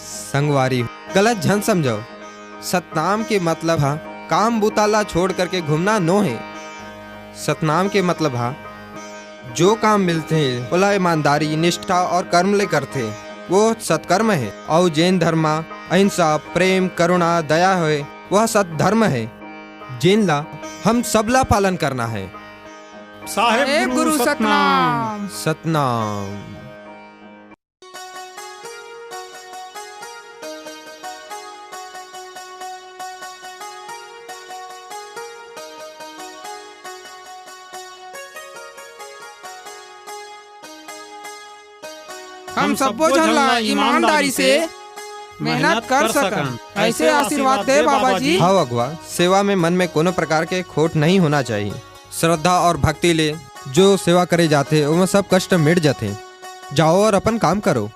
संगवारी, गलत झन समझव। सतनाम के मतलब ह काम बूता ला छोड़ करके घूमना नो हे। सतनाम के मतलब ह जो काम मिलथे, ओला ईमानदारी, निष्ठा और कर्म ले करथे, वो सत्कर्म हे। अउ जेन धर्म म अहिंसा, प्रेम, करुणा, दया होय, वह सत धर्म हे, जेन ला हम सबला पालन करना हे। साहेब गुरु सतनाम। सतनाम। हम सब्बो झन ला ईमानदारी से मेहनत कर सकन, ऐसे आशीर्वाद दे बाबा जी। हव अगवा, सेवा में मन में कोनो प्रकार के खोट नहीं होना चाहिए। श्रद्धा और भक्ति ले जो सेवा करे जाथे, ओमा सब कष्ट मिट जाथे। जाओ और अपन काम करो।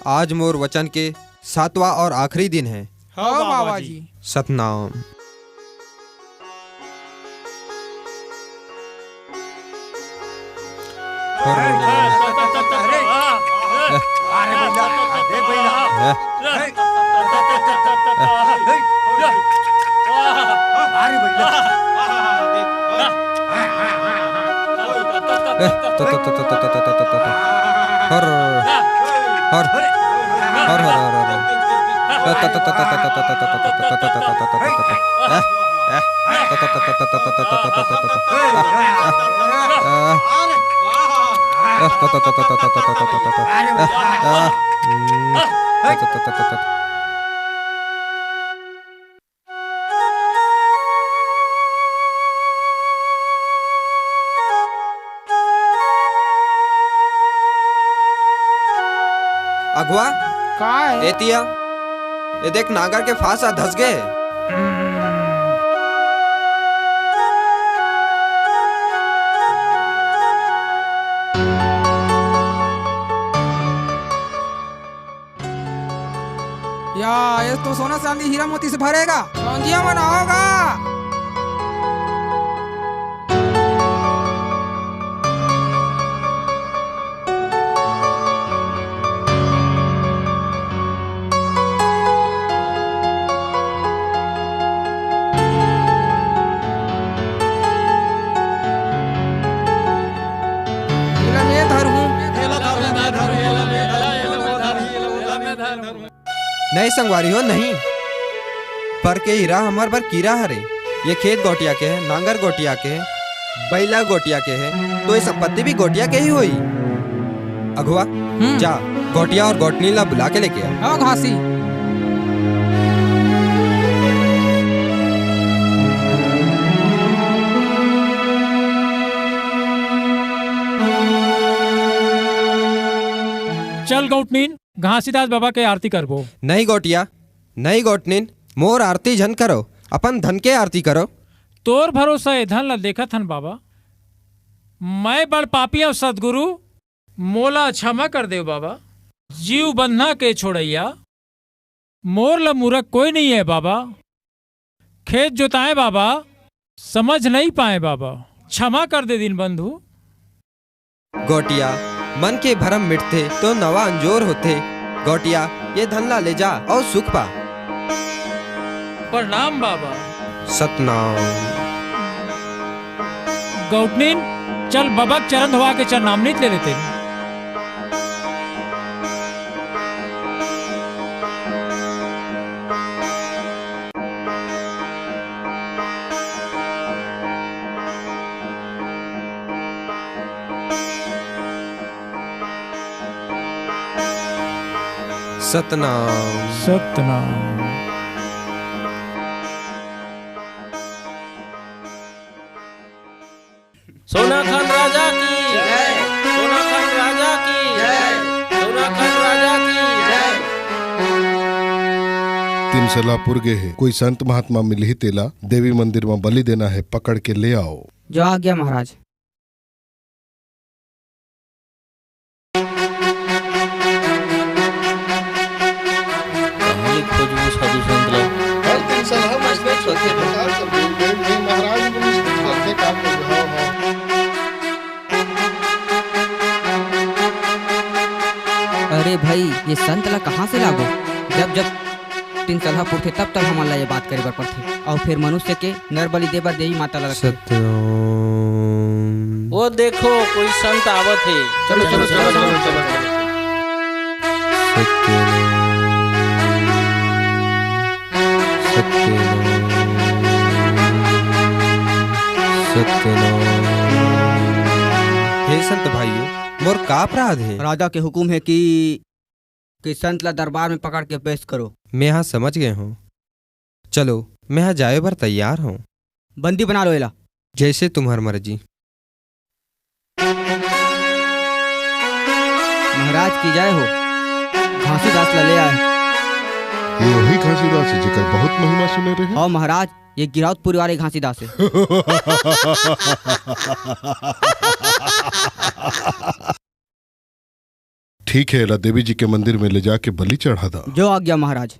आज मोर वचन के सातवां और आखिरी दिन है। हव बाबा जी। सतनाम। ए। ए, तो, तो, तो। हर, हर, हर, हर, हर। ए, तो, तो, तो। ए, ए, तो, तो, तो। अगुआ, का है? एतिया, ये देख, नांगर के फांस ह धस गे। या, ये तो सोना चांदी हीरा मोती से भरेगा। सौंजिया मना होगा। नहीं संगवारी हो, नहीं। पर के हीरा हमर बर कीरा हरे। ये खेत गोटिया के है, नांगर गोटिया के है, बैला गोटिया के है, तो ये संपत्ति भी गोटिया के ही होई। अगुआ, हम्म। जा, गोटिया और गोटनी ला बुला के लेके आ। आओ घासी। चल गौटनीन, घासीदास बाबा के आरती करबो। नहीं गोटिया, नहीं गोटनीन, मोर आरती झन करो, अपन धन के आरती करो। तोर भरोसा ए धन ला देखत हन बाबा। मैं बड़ पापी अव सतगुरु, मोला क्षमा कर देव बाबा। जीव बंधना के छोड़ैया, मोर ला मूरख कोई नहीं है बाबा। खेत जोताए बाबा, समझ नहीं पाए बाबा, क्षमा कर दे दीन बंधु। गोटिया, मन के भरम मिटथे तो नवा अंजोर होथे। गोटिया, ये धन ला ले जा अउ सुख पा। प्रणाम बाबा। सतनाम। गौटनीन, चल बबक चरण धोवा के चरणामृत ले लेते। सतनाम। सतनाम। सोनाखान राजा की जय। सोनाखान राजा की जय। सोनाखान राजा की जय। तीन सलापुर गे हे, कोई संत महात्मा मिलही तेला देवी मंदिर म बलि देना हे, पकड़ के ले आओ। जो आज्ञा महाराज। कहाँ ले खोजबो साधु संत ला? हर दिन सलाह मशवरा करथे, प्रचार करथे, महाराज मुनि से करथे, का खोजबो? हाँ, हाँ। अरे भाई, ये संत ला कहाँ से लाबो? जब जब तीन सलाह पुरथे, तब तब हमन ला ये बात करे बर पड़थे। अउ फिर मनुष्य के नर बलि दे बर देवी माता ला लगथे। सत्यनाम। वो देखो, कोई संत आवत हे। चलो, चलो, चलो, चलो, चलो, चलो। सत्यनाम। सत्यनाम। सत्यनाम। हे संत भाइयों, मोर का अपराध हे? राजा के हुकुम हे कि कि संत ला दरबार में पकड़ के पेश करो। मेंहा समझ गए हूँ। चलो, मेंहा जाए बर तैयार हूँ। बंदी बना लो एला। जैसे तुम्हार मर्जी। महाराज की जय हो। घासीदास ला ले आए। ये वही घासीदास हे, जेकर बहुत महिमा सुने रहे। हाँ महाराज, ये गिरौदपुरी वाले घासीदास हे। ठीक हे, एला देवी जी के मंदिर में ले जाके बलि चढ़ा दा। जो आज्ञा महाराज।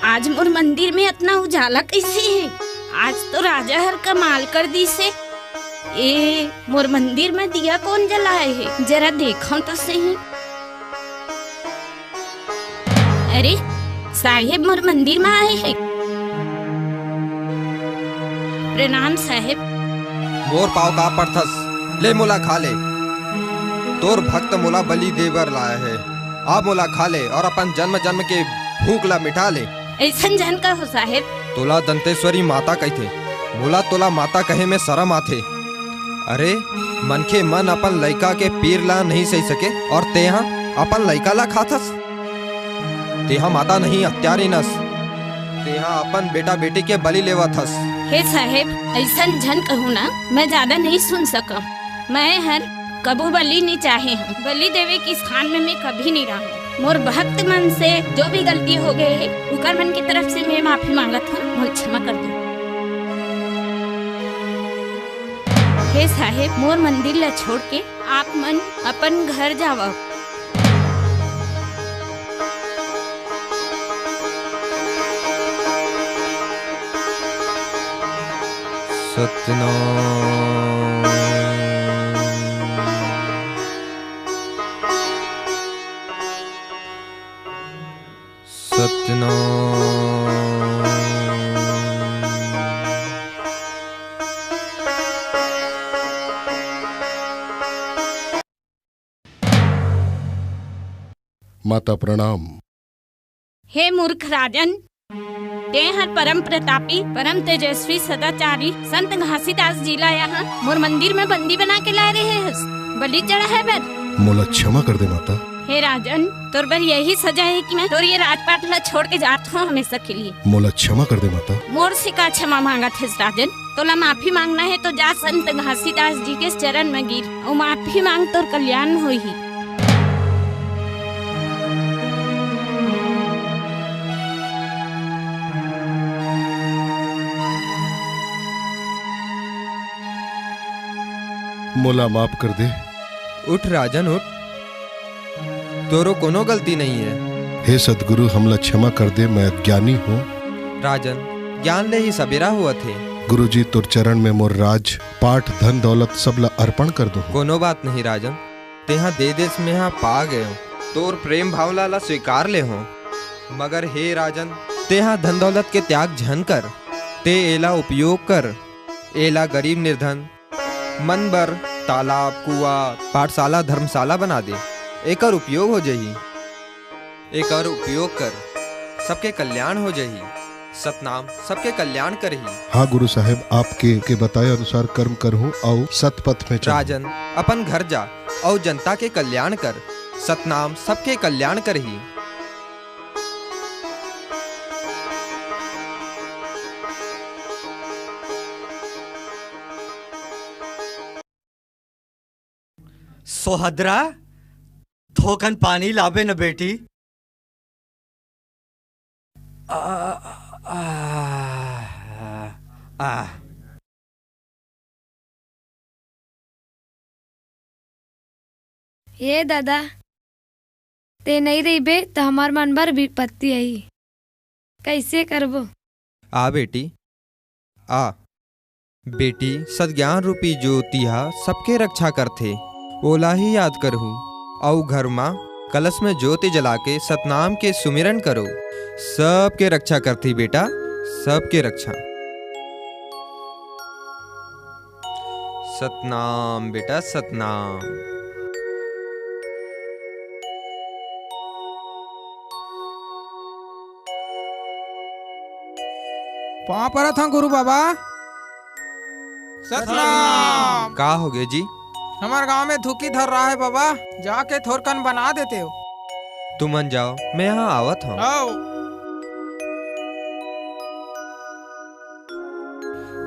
आज मोर मंदिर में अतना उजाला कइसे हे? आज तो राजा हर कमाल कर दिस हे। ए, मोर मंदिर में दिया कोन जलाए हे? जरा देखंव तो सही। अरे, साहेब मोर मंदिर में आए हे। प्रणाम साहेब। मोर पाँव का पड़थस? ले मोला खा ले। तोर भक्त मोला बलि दे बर लाए हे। आ मोला खा ले अउ अपन जन्म जन्म के भूख ला मिटा ले। अइसन झन कहो साहेब। तोला दंतेश्वरी माता कहिथे, मोला तोला माता कहे में शरम आथे। अरे, मनखे मन अपन लइका के पीर ला नहीं सहि सके अउ तेहा अपन लइका ला खाथस। तेहा माता नहीं, हत्यारिन अस। तेहा अपन बेटा बेटी के बलि लेवत हस। हे साहेब, अइसन झन कहू ना, मैं जादा नहीं सुन सकंव। मैं हर कभू बलि नइ चाहे हंव। बलि देवे के स्थान में मैं कभी नइ रहंव। मोर भक्त मन से जो भी गलती हो गए हे, उकर मन के तरफ से मैं माफी मांगत हंव, मोला क्षमा कर दो। हे साहेब, मोर मंदिर ला छोड़ के आप मन अपन घर जावव। सतनाम। सतनाम। माता प्रणाम। हे मूर्ख राजन, तें हर परम प्रतापी, परम तेजस्वी, सदाचारी संत घासीदास जी ला यहाँ मोर मंदिर में बंदी बना के लाए रहे हस, बलि चढ़ाए बर। मोला क्षमा कर दे माता। हे राजन, तोर बर यही सजा हे कि मैं तोर ये राजपाट ला छोड़ के जात हंव हमेशा के लिए। मोला क्षमा कर दे माता। मोर से का क्षमा मांगत हस राजन? तोला माफी मांगना हे तो जा संत घासीदास जी के चरण में गिर अउ माफी मांग, तोर कल्याण होही। मोला माफ कर दे। उठ राजन, उठ। तोरो कोनो गलती नहीं हे। हे सदगुरु, हमला क्षमा कर दे, मैं अज्ञानी हंव। राजन, ज्ञान ले ही सबेरा होवत हे। गुरुजी, तोर चरण में मोर राज, पाट, धन दौलत सब ला अर्पण कर दूं। कोनो बात नहीं राजन, तेहा दे देस, मेहा पा गए हंव। तोर प्रेम भावना ला स्वीकार ले हंव। मगर हे राजन, तेहा धन दौलत के त्याग झन कर, तें एला उपयोग कर, एला गरीब निर्धन मन बर तालाब, कुआं, पाठशाला, धर्मशाला बना दे। एकर उपयोग हो जही। एकर उपयोग कर, सबके कल्याण हो जही। सतनाम सबके कल्याण करही। हाँ गुरु साहेब, आपके, के बताए अनुसार कर्म करहूँ अउ सतपथ में चलहूँ। राजन, अपन घर जा अउ जनता के कल्याण कर। सतनाम सबके कल्याण करही। सोहदरा, थोकन पानी लाबे न बेटी। आ, आ, आ। ए ददा, तें नइ रहिबे त हमर मन बर बिपत्ति आही। कइसे करबो? आ बेटी, आ। बेटी, सतज्ञान रूपी ज्योति ह सबके रक्षा करथे, ओला ही याद करहू। अउ घर म कलश में ज्योति जला के सतनाम के सुमिरन करो, सबके रक्षा करथे बेटा, सबके रक्षा। सतनाम बेटा, सतनाम। पाँव परत हंव गुरु बाबा। सतनाम। का होगे जी? हमर गांव में धुकी धर रहा है बाबा, जाके थोरकन बना देतेव। तुमन जाव, मैं यहां आवत हंव। आओ।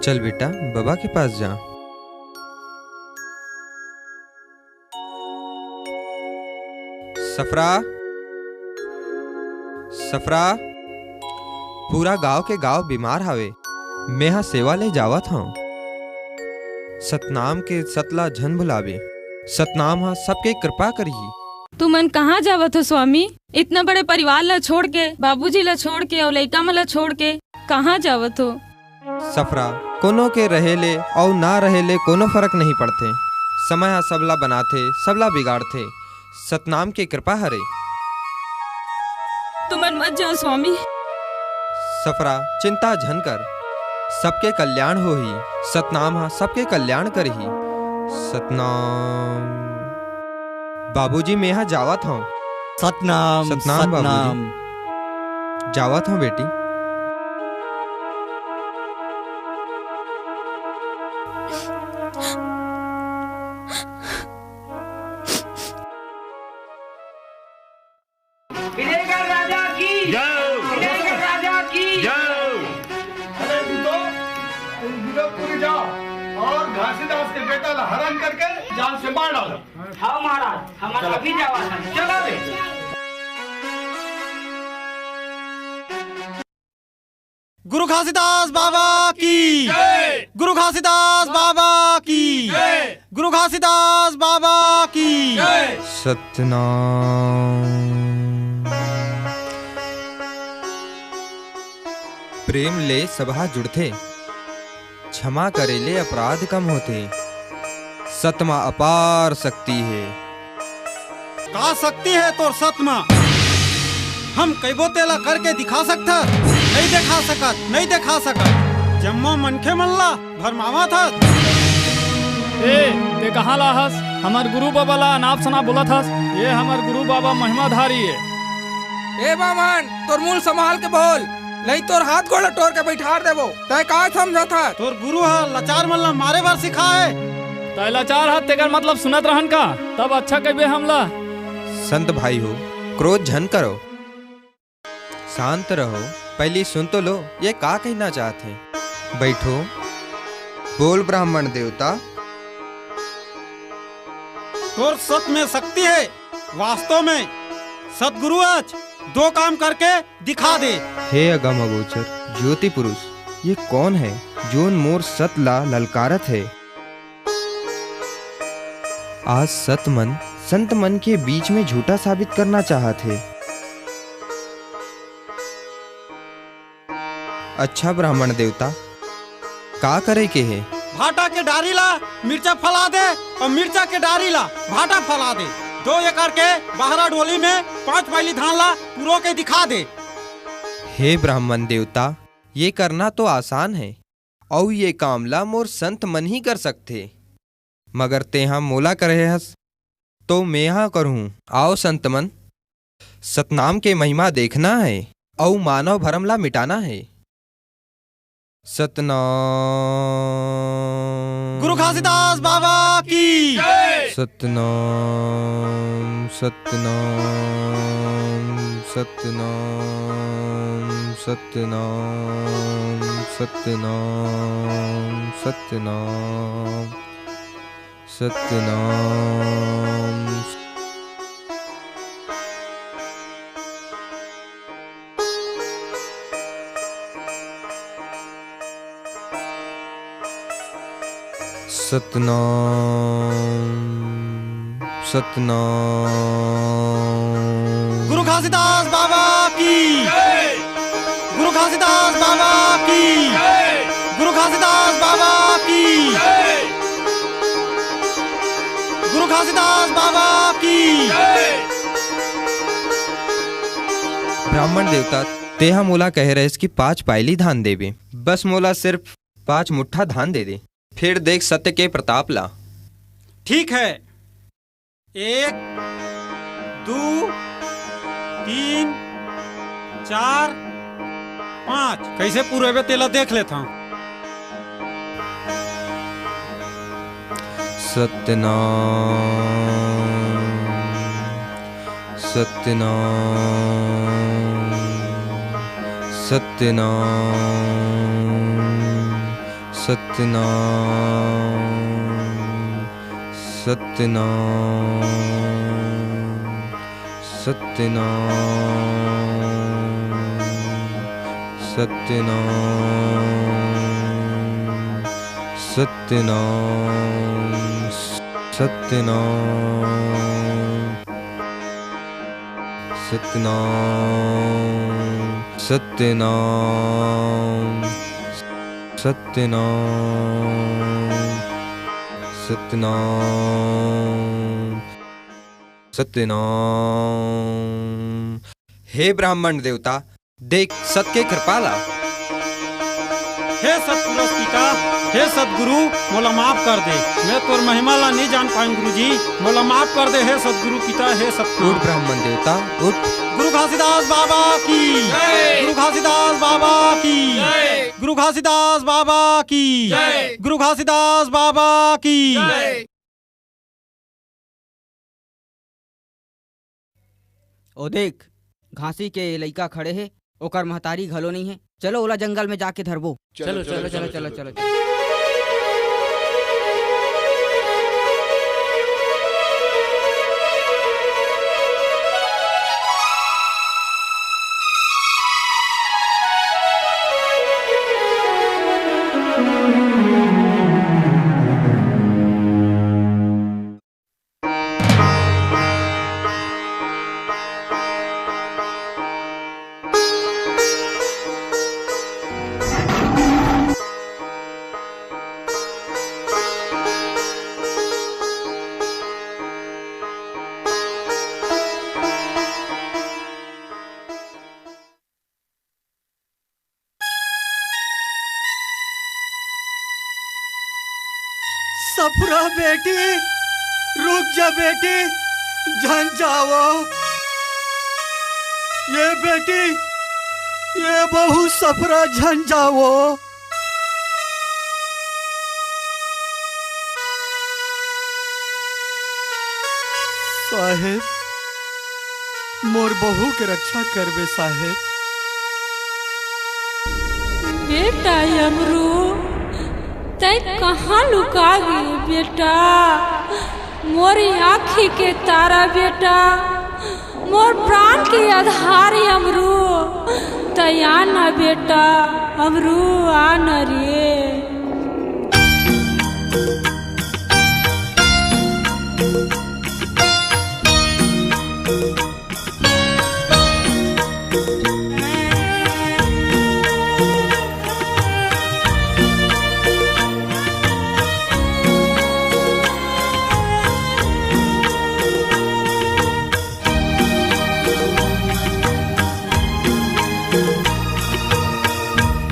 चल बेटा, बाबा के पास जा। सफरा, सफरा, पूरा गांव के गांव बीमार हावे। मेंहा सेवा ले जावत हंव। सतनाम के सत ला झन भुलाबे। सतनाम ह सबके कृपा करही। तुमन कहाँ जावत हो स्वामी? इतना बड़े परिवार ला छोड़ के, बाबूजी ला छोड़ के अउ लइका मन ला छोड़ के कहाँ जावत हो? सफरा, कोनो के रहे ले अउ ना रहे ले कोनो फरक नहीं पड़थे। समय ह सबला बनाथे, सबला बिगाड़थे। सतनाम के कृपा हरे। तुमन मत जाओ स्वामी। सफरा, चिंता झन कर, सबके कल्याण होही। सतनाम ह सबके कल्याण करही। सतनाम। बाबूजी, मेहा जावत हंव। सतनाम, सतनाम बाबूजी। सतनाम। जावत हंव बेटी। विजयगढ़ राजा की जय। विजयगढ़ राजा की जय। अरे दूतो, तुम विनोदपुरी जाओ और घासीदास के बेटा ला हरण करके जान से मार डालो। हाँ महाराज, हम अभी जावा था। चलो रे। गुरु घासीदास बाबा की जय। गुरु घासीदास बाबा की जय। गुरु घासीदास बाबा की जय। सतनाम। प्रेम ले सभा जुड़थे, क्षमा करे ले अपराध कम होथे। सत म अपार शक्ति हे। का शक्ति हे तोर सत म? हम कइबो तेला करके दिखा सकथस? नइ दिखा सकत, नइ दिखा सकत। जम्मो मनखे मन ला भरमावत हस। ए, ते कहाँ ला हस? हमर गुरु बाबा ला अनाप शनाप बोलत हस। ये हमर गुरु बाबा महिमाधारी ए। ए बामन, तोर मुंह संभाल के बोल, नहीं तोर हाथ गोड़ टोर के बैठार देबो। तै का समझत हस? तोर गुरु ह लाचार मन ला मारे बर सिखाए। तै लाचार ह तेकर मतलब सुनत रहन का? तब अच्छा कहिबे हमला। संत भाई हो, क्रोध झन करो, शांत रहो, पहली सुन तो लो, ये का कहना चाहत हे। बैठो, बोल ब्राह्मण देवता। तोर सत में शक्ति हे, वास्तव में सतगुरु आज दो काम करके दिखा दे। हे अगम अगोचर ज्योति पुरुष, ये कौन है जोन मोर सत ला ललकारत है? आज सत मन संत मन के बीच में झूठा साबित करना चाहत हे। अच्छा ब्राह्मण देवता, का करे के हे? भाटा के डारी ला मिर्चा फला दे अउ मिर्चा के डारी ला भाटा फला दे। दो एकड़ के बहरा डोली में पांच पाइली धान ला पुरो के दिखा दे। हे ब्राह्मण देवता, ये करना तो आसान हे, अउ ये काम ला मोर संत मन ही कर सकथे। मगर तेहा मोला करे हस, तो मेहा करहूं। आओ संत मन, सतनाम के महिमा देखना हे, अउ मानव भरम ला मिटाना हे। सतनाम। गुरु घासीदास बाबा की जय। सतनाम, सतनाम, सतनाम, सतनाम, सतनाम, सतनाम। सतनाम। सतनाम, सतनाम। गुरु घासीदास बाबा की। गुरु घासीदास बाबा की। गुरु घासीदास बाबा की। गुरु घासीदास बाबा की। ब्राह्मण देवता, तेहा मोला कहे रहेस कि पांच पायली धान देबे। बस मोला सिर्फ पांच मुट्ठा धान दे दे, फिर देख सत्य के प्रताप ला। ठीक है, एक, दू, तीन, चार, पांच। कइसे पुरेबे तेला देख लेथंव। सतनाम, सतनाम, सतनाम, सतनाम, सतनाम, सतनाम, सतनाम, सतनाम, सतनाम। सतनाम, सतनाम, सतनाम, सतनाम, सतनाम। हे ब्राह्मण देवता, देख सत के कृपा ला। हे सतपुरुष पिता, हे सतगुरु, मोला माफ कर दे। मैं तोर महिमा ला नहीं जान पाऊं गुरुजी, मोला माफ कर दे। हे सतगुरु पिता, हे सतनाम। उठ ब्राह्मण देवता, उठ। गुरु घासीदास बाबा की जय। गुरु घासीदास बाबा की जय। गुरु घासीदास बाबा की जय। गुरु घासीदास बाबा की जय। ओ देख, घासी के लइका खड़े हे, ओकर महतारी घलो नइ हे। चलो, ओला जंगल में जाके धरबो। चलो, चलो, चलो, चलो, चलो, चलो। सफरा बेटी, रुक जा बेटी, झन जावो। ये बेटी, ये बहू सफरा झन जावो। साहेब, मोर बहू के रक्षा करबे साहेब। बेटा अमरू, तैं कहाँ लुका गे बेटा? मोर आँखी के तारा बेटा, मोर प्राण के आधार अमरू, तैं आ ना बेटा, अमरू आ ना रे।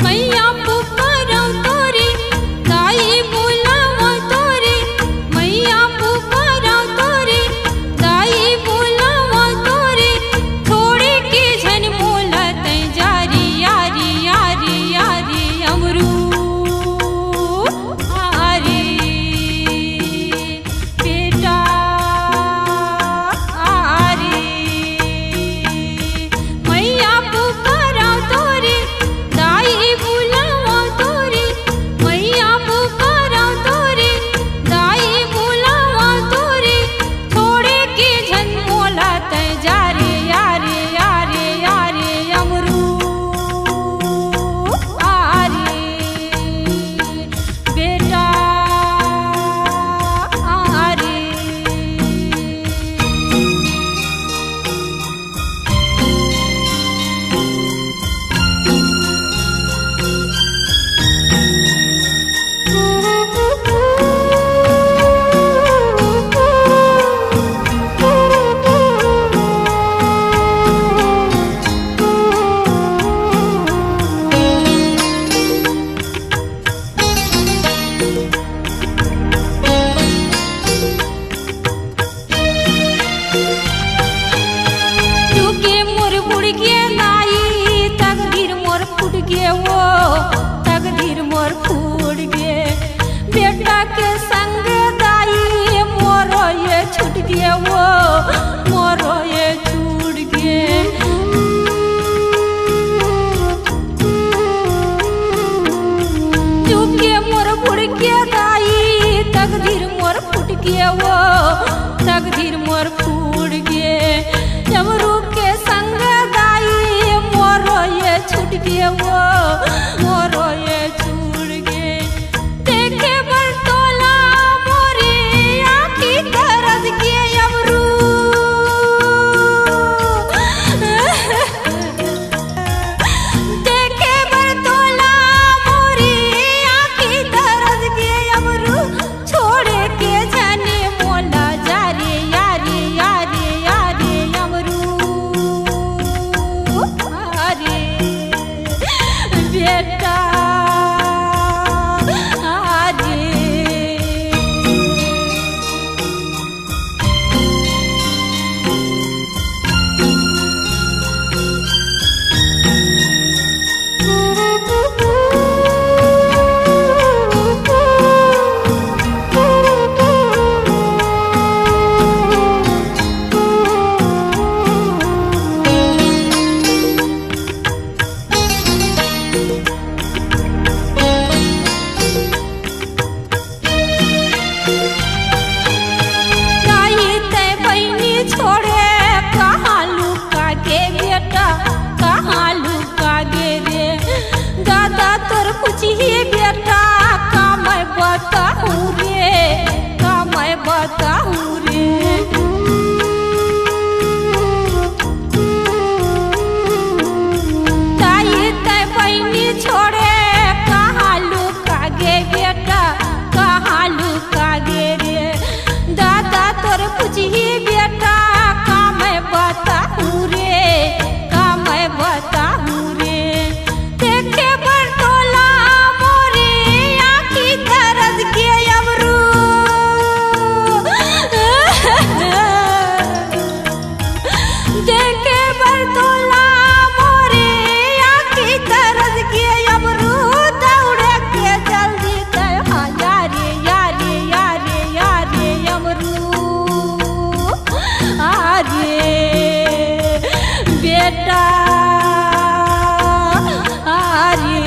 मैया पुकारव तोरे, दाई बोलावव तोरे, मैया पुकारव तोरे, दाई बोलावव तोरे, छोड़े के झन मोला तैं जा रे, आ रे, आ रे, आ रे, अमरू, आ रे। बेटा, आ रे। मैया पुकारव तोरे, दाई बोलावव तोरे, मैया पुकारव तोरे, दाई बोलावव तोरे, छोड़े के झन मोला तैं जा रे, आ रे, आ रे, आ रे, अमरू, आ रे। बेटा, आ रे। चूके मोर बुड़ गे दाई, तकदीर मोर फूट गे वो, तकदीर मोर फूट गे। बेटा के संग दाई मोर ये छूट गे वो, मोर ये छूट गे। चूके मोर बुड़ गे दाई, तकदीर मोर फूट गे वो, तकदीर मोर फूट गे। अमरू के संग दाई मोर ये छूट गे वो, मोर ये छूट गे। देखे बर तोला मोरे आँखी तरस गे अमरू। बेटा, आरे। दाई तैं बहिनी छोड़े कहाँ लुका गे बेटा, कहाँ लुका गे रे। दादा तोर पूछही बेटा, का मैं बताहूँ रे, का मैं बताहूँ रे। दाई तैं बहिनी छोड़े कहाँ लुका गे बेटा, कहाँ लुका गे रे। दादा तोर पूछही बेटा, का मैं बताहूँ रे, का मैं बताहूँ रे। देखे बर तोला मोरे आँखी तरस गे अमरू। देखे बर तोला मोरे आँखी तरस गे अमरू, दौड़े के जल्दी तैं हा यारे, यारे, यारे, यारे अमरू। आरे बेटा, आरे।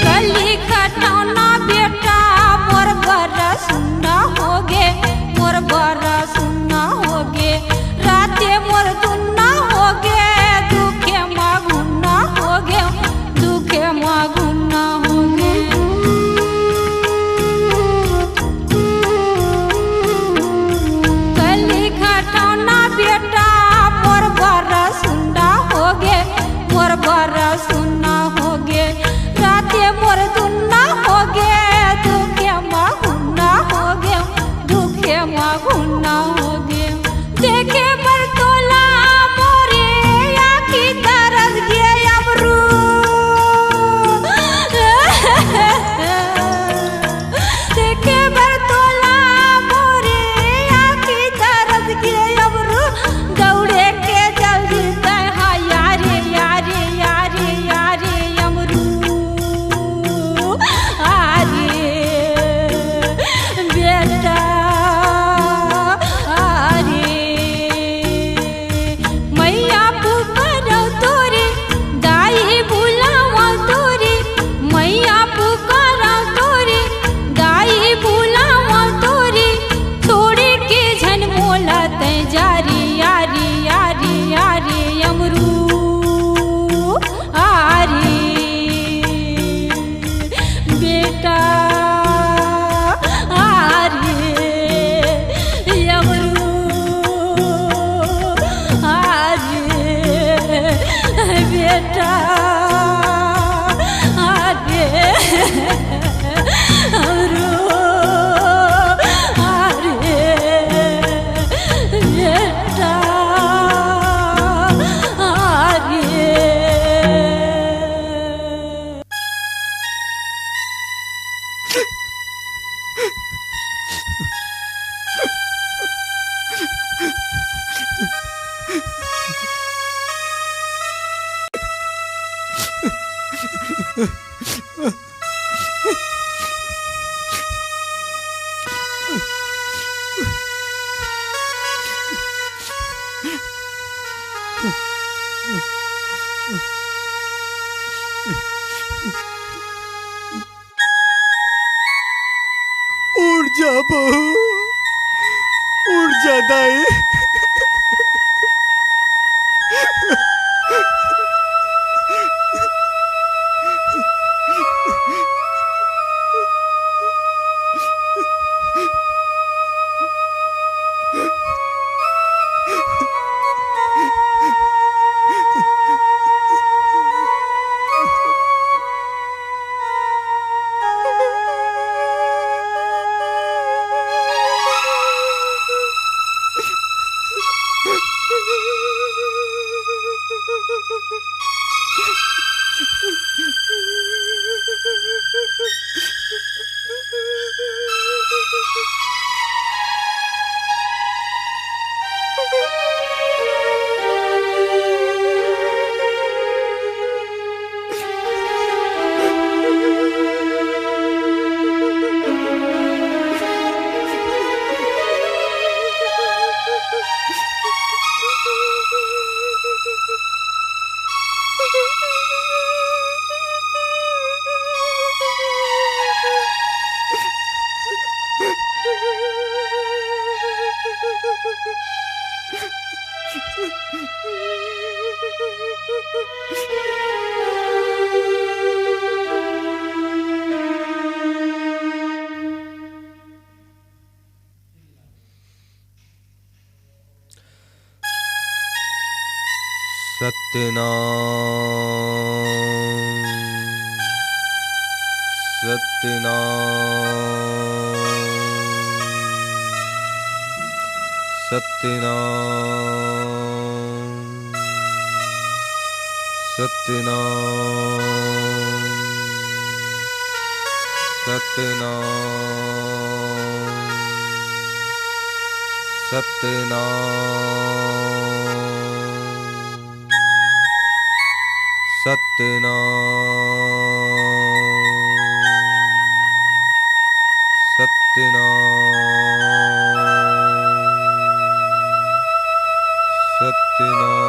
कली खटौना बेटा मोर बर सुन्ना होगे, मोर बर सुन्ना होगे। राते मोर दुन्ना होगे, दुखे मा घुन्ना होगे, दुखे मा घुन्ना होगे। कली खटौना बेटा मोर बर सुन्ना होगे, मोर बर सुन्ना होगे। राते मोर दुन्ना होगे, दुखे मा घुन्ना होगे, दुखे मा घुन्ना होगे। देखे बर तोला मोरे आँखी तरस गे अमरू। देखे बर तोला मोरे आँखी तरस गे अमरू, दौड़े के जल्दी तैं हा यारे, यारे, यारे, यारे अमरू। आरे बेटा, आरे। मैया पुकारव तोरे, दाई बुलावव तोरे, मैया पुकारव तोरे, दाई बुलावव तोरे, छोड़े के झन मोला तैं जा रे, आ रे, आ रे, आ रे अमरू, आ रे। बेटा, आ रे, अमरू, आ रे, बेटा, आ रे, अमरू, आ रे, बेटा, आ रे। उठ जा बहू, उठ जा दाई। सत्यनाम, सत्यनाम, सत्यनाम, सत्यनाम, सत्यनाम, सत्यनाम, सत्यनाम, सत्यनाम, सत्यनाम, सत्यनाम,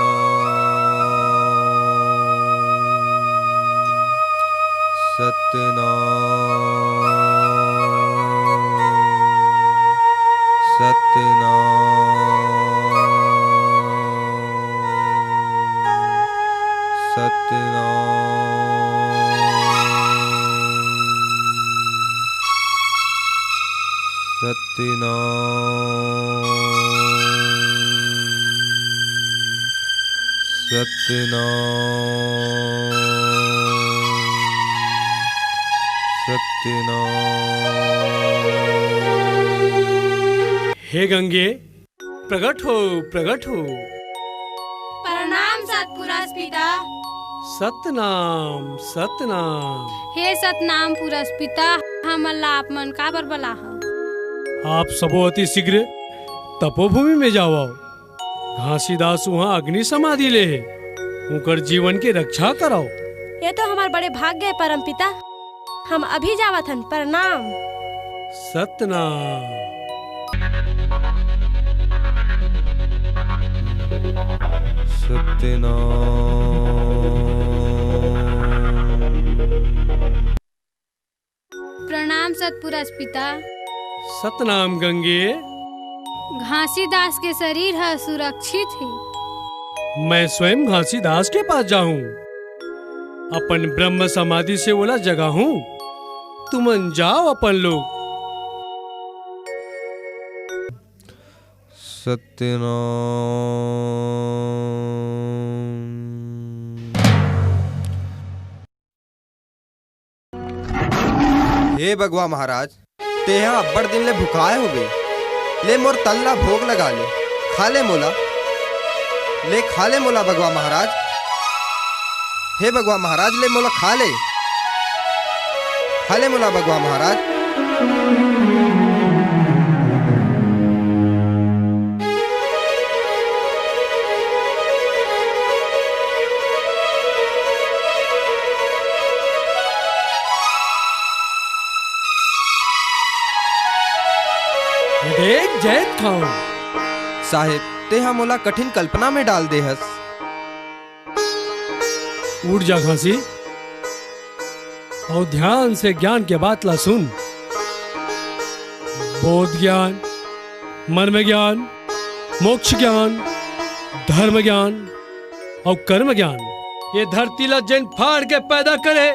सत्यनाम, सत्यनाम, सत्यनाम, सत्यनाम, सत्यनाम। हे गंगे, प्रगट हो, प्रगट हो। प्रणाम सतपुरुष पिता। सतनाम, सतनाम। हे सतनाम पुरुष पिता, हमन ला आप मन काबर बलाहव? आप सबो अति शीघ्र तपोभूमि में जावव। घासीदास उहाँ अग्नि समाधि ले हे, उनकर जीवन के रक्षा करव। ये तो हमार बड़े भाग्य हे परम पिता। हम अभी जावत हन, प्रणाम। सतनाम। सत्यनाम। प्रणाम सतपुरुष पिता। सतनाम गंगे। घासीदास के शरीर ह सुरक्षित हे। मैं स्वयं घासीदास के पास जाहूं, अपन ब्रह्म समाधि से ओला जगाहूं। तुमन जाव अपन लोग। सत्यनाम। हे बगवा महाराज, तेहा अब्बड़ दिन ले भुखाए होबे, ले मोर तन ला भोग लगा ले, खा ले मोला, ले खा ले मोला बगवा महाराज। हे बगवा महाराज, ले मोला खा ले, खा ले मोला बगवा महाराज। देख जैत खाऊं। साहेब, तेहा मोला कठिन कल्पना में डाल दे हस। उठ जा घासी, अउ ध्यान से ज्ञान के बात ला सुन। बोध ज्ञान, मर्म ज्ञान, मोक्ष ज्ञान, धर्म ज्ञान अउ कर्म ज्ञान। ये धरती ला जेन फाड़ के पैदा करे,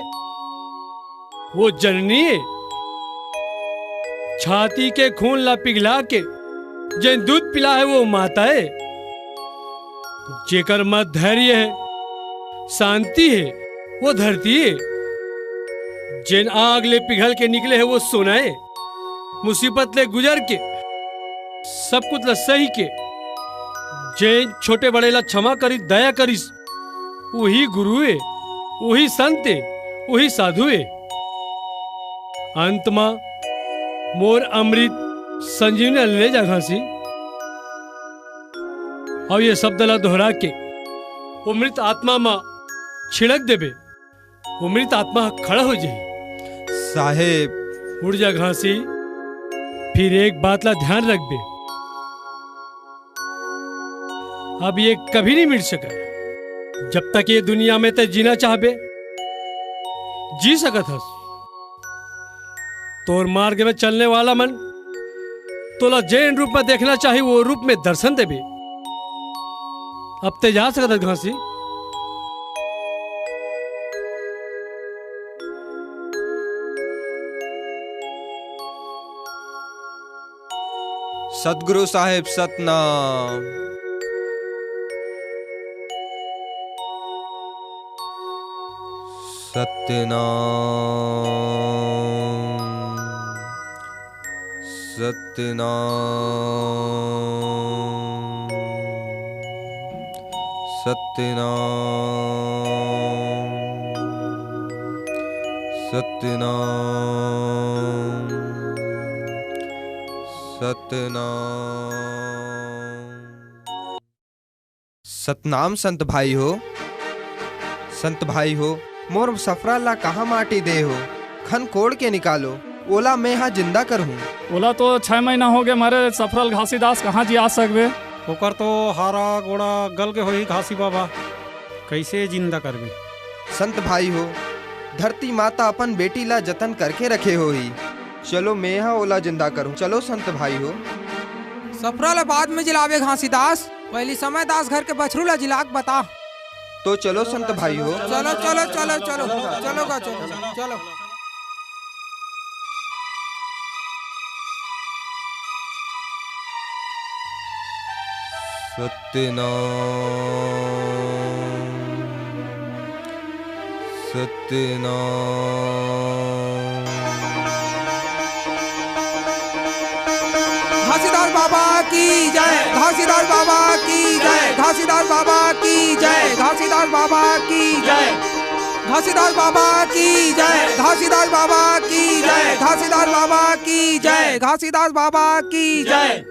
वो जननी हे। छाती के खून ला पिघला के जेन दूध पिला हे, वो माता हे। जेकर म धैर्य हे, शांति हे, वो धरती हे। जेन आग ले पिघल के निकले हे, वो सोना हे। मुसीबत ले गुजर के, सब कुछ ला सही के, जेन छोटे बड़े ला क्षमा करिस, दया करिस, उही गुरु हे, उही संत हे, उही साधु हे। अंत म मोर अमृत संजीवनी ले जा घासी। अउ ये शब्द ला दोहरा के वो मृत आत्मा म छिड़क देबे, वो मृत आत्मा खड़ा हो जाही। साहेब। उठ जा घासी, फिर एक बात ला ध्यान रखबे, अब ये कभी नहीं मिट सका। जब तक ये दुनिया में ते जीना चाहबे, जी सकत हस। तोर मार्ग में चलने वाला मन तोला जेन रूप में देखना चाही, वो रूप में दर्शन देबे। अब ते जा सकत हस घासी। सतगुरु साहेब सतनाम। सत्यनाम, सत्यनाम, सत्यनाम, सत्यनाम, सत्यनाम। सतनाम संत भाई हो, संत भाई हो, मोर सफरा ला कहाँ माटी दे हो? खन कोड़ के निकालो, ओला मैं हा जिंदा करहूँ। ओला तो छह महीना हो गए मरे, सफरा ल घासीदास कहाँ जिया सकबे? ओकर तो हारा गोड़ा गल के होही घासी बाबा, कैसे जिंदा करबे? संत भाई हो, धरती माता अपन बेटी ला जतन करके रखे होही। चलो, मैं हा ओला जिंदा करूँ। चलो संत भाई हो। सफरा ला बाद में जिलाबे घासीदास, पहली समय दास घर के बछरू ला जिला के बता। तो चलो संत भाई हो। चलो, चलो, चलो, चलो, चलो गा, चलो, चलो। सत्यनाम, सत्यनाम। घासीदास बाबा की जय, घासीदास बाबा की जय, घासीदास बाबा की जय, घासीदास बाबा की जय, घासीदास बाबा की जय, घासीदास बाबा की जय, घासीदास बाबा की जय, घासीदास बाबा की जय।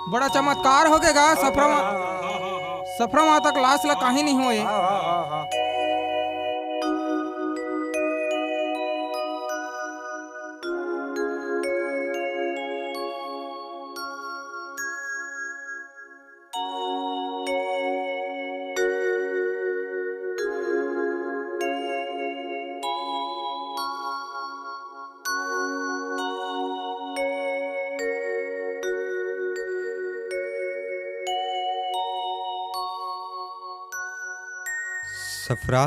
बड़ा चमत्कार हो गए गा, सफरा मा-, सफरा माता के लाश ला काहे नहीं होए? सफरा।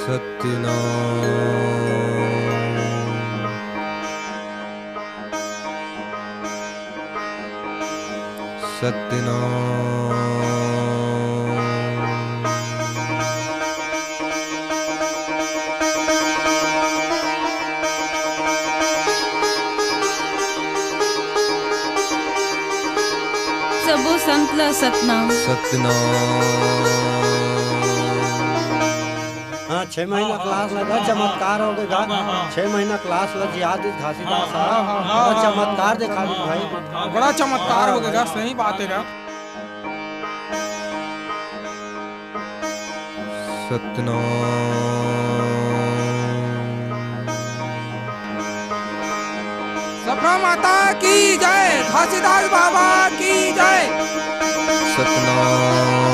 सत्यनाम। सत्यनाम। सबो संत ला सतनाम। सतनाम। हाँ, छह महीना class लगा, चमत्कार हो गया। हाँ, हाँ। छह महीना class लग याद इस घासीदास हाँ, हाँ, हाँ, बड़ा हाँ, चमत्कार हाँ, देखा हाँ, भाई। हाँ, बड़ा चमत्कार हो गया, सही बात है यार। सतनाम। सफरा माता की जय, घासीदास बाबा की जय। सतनाम।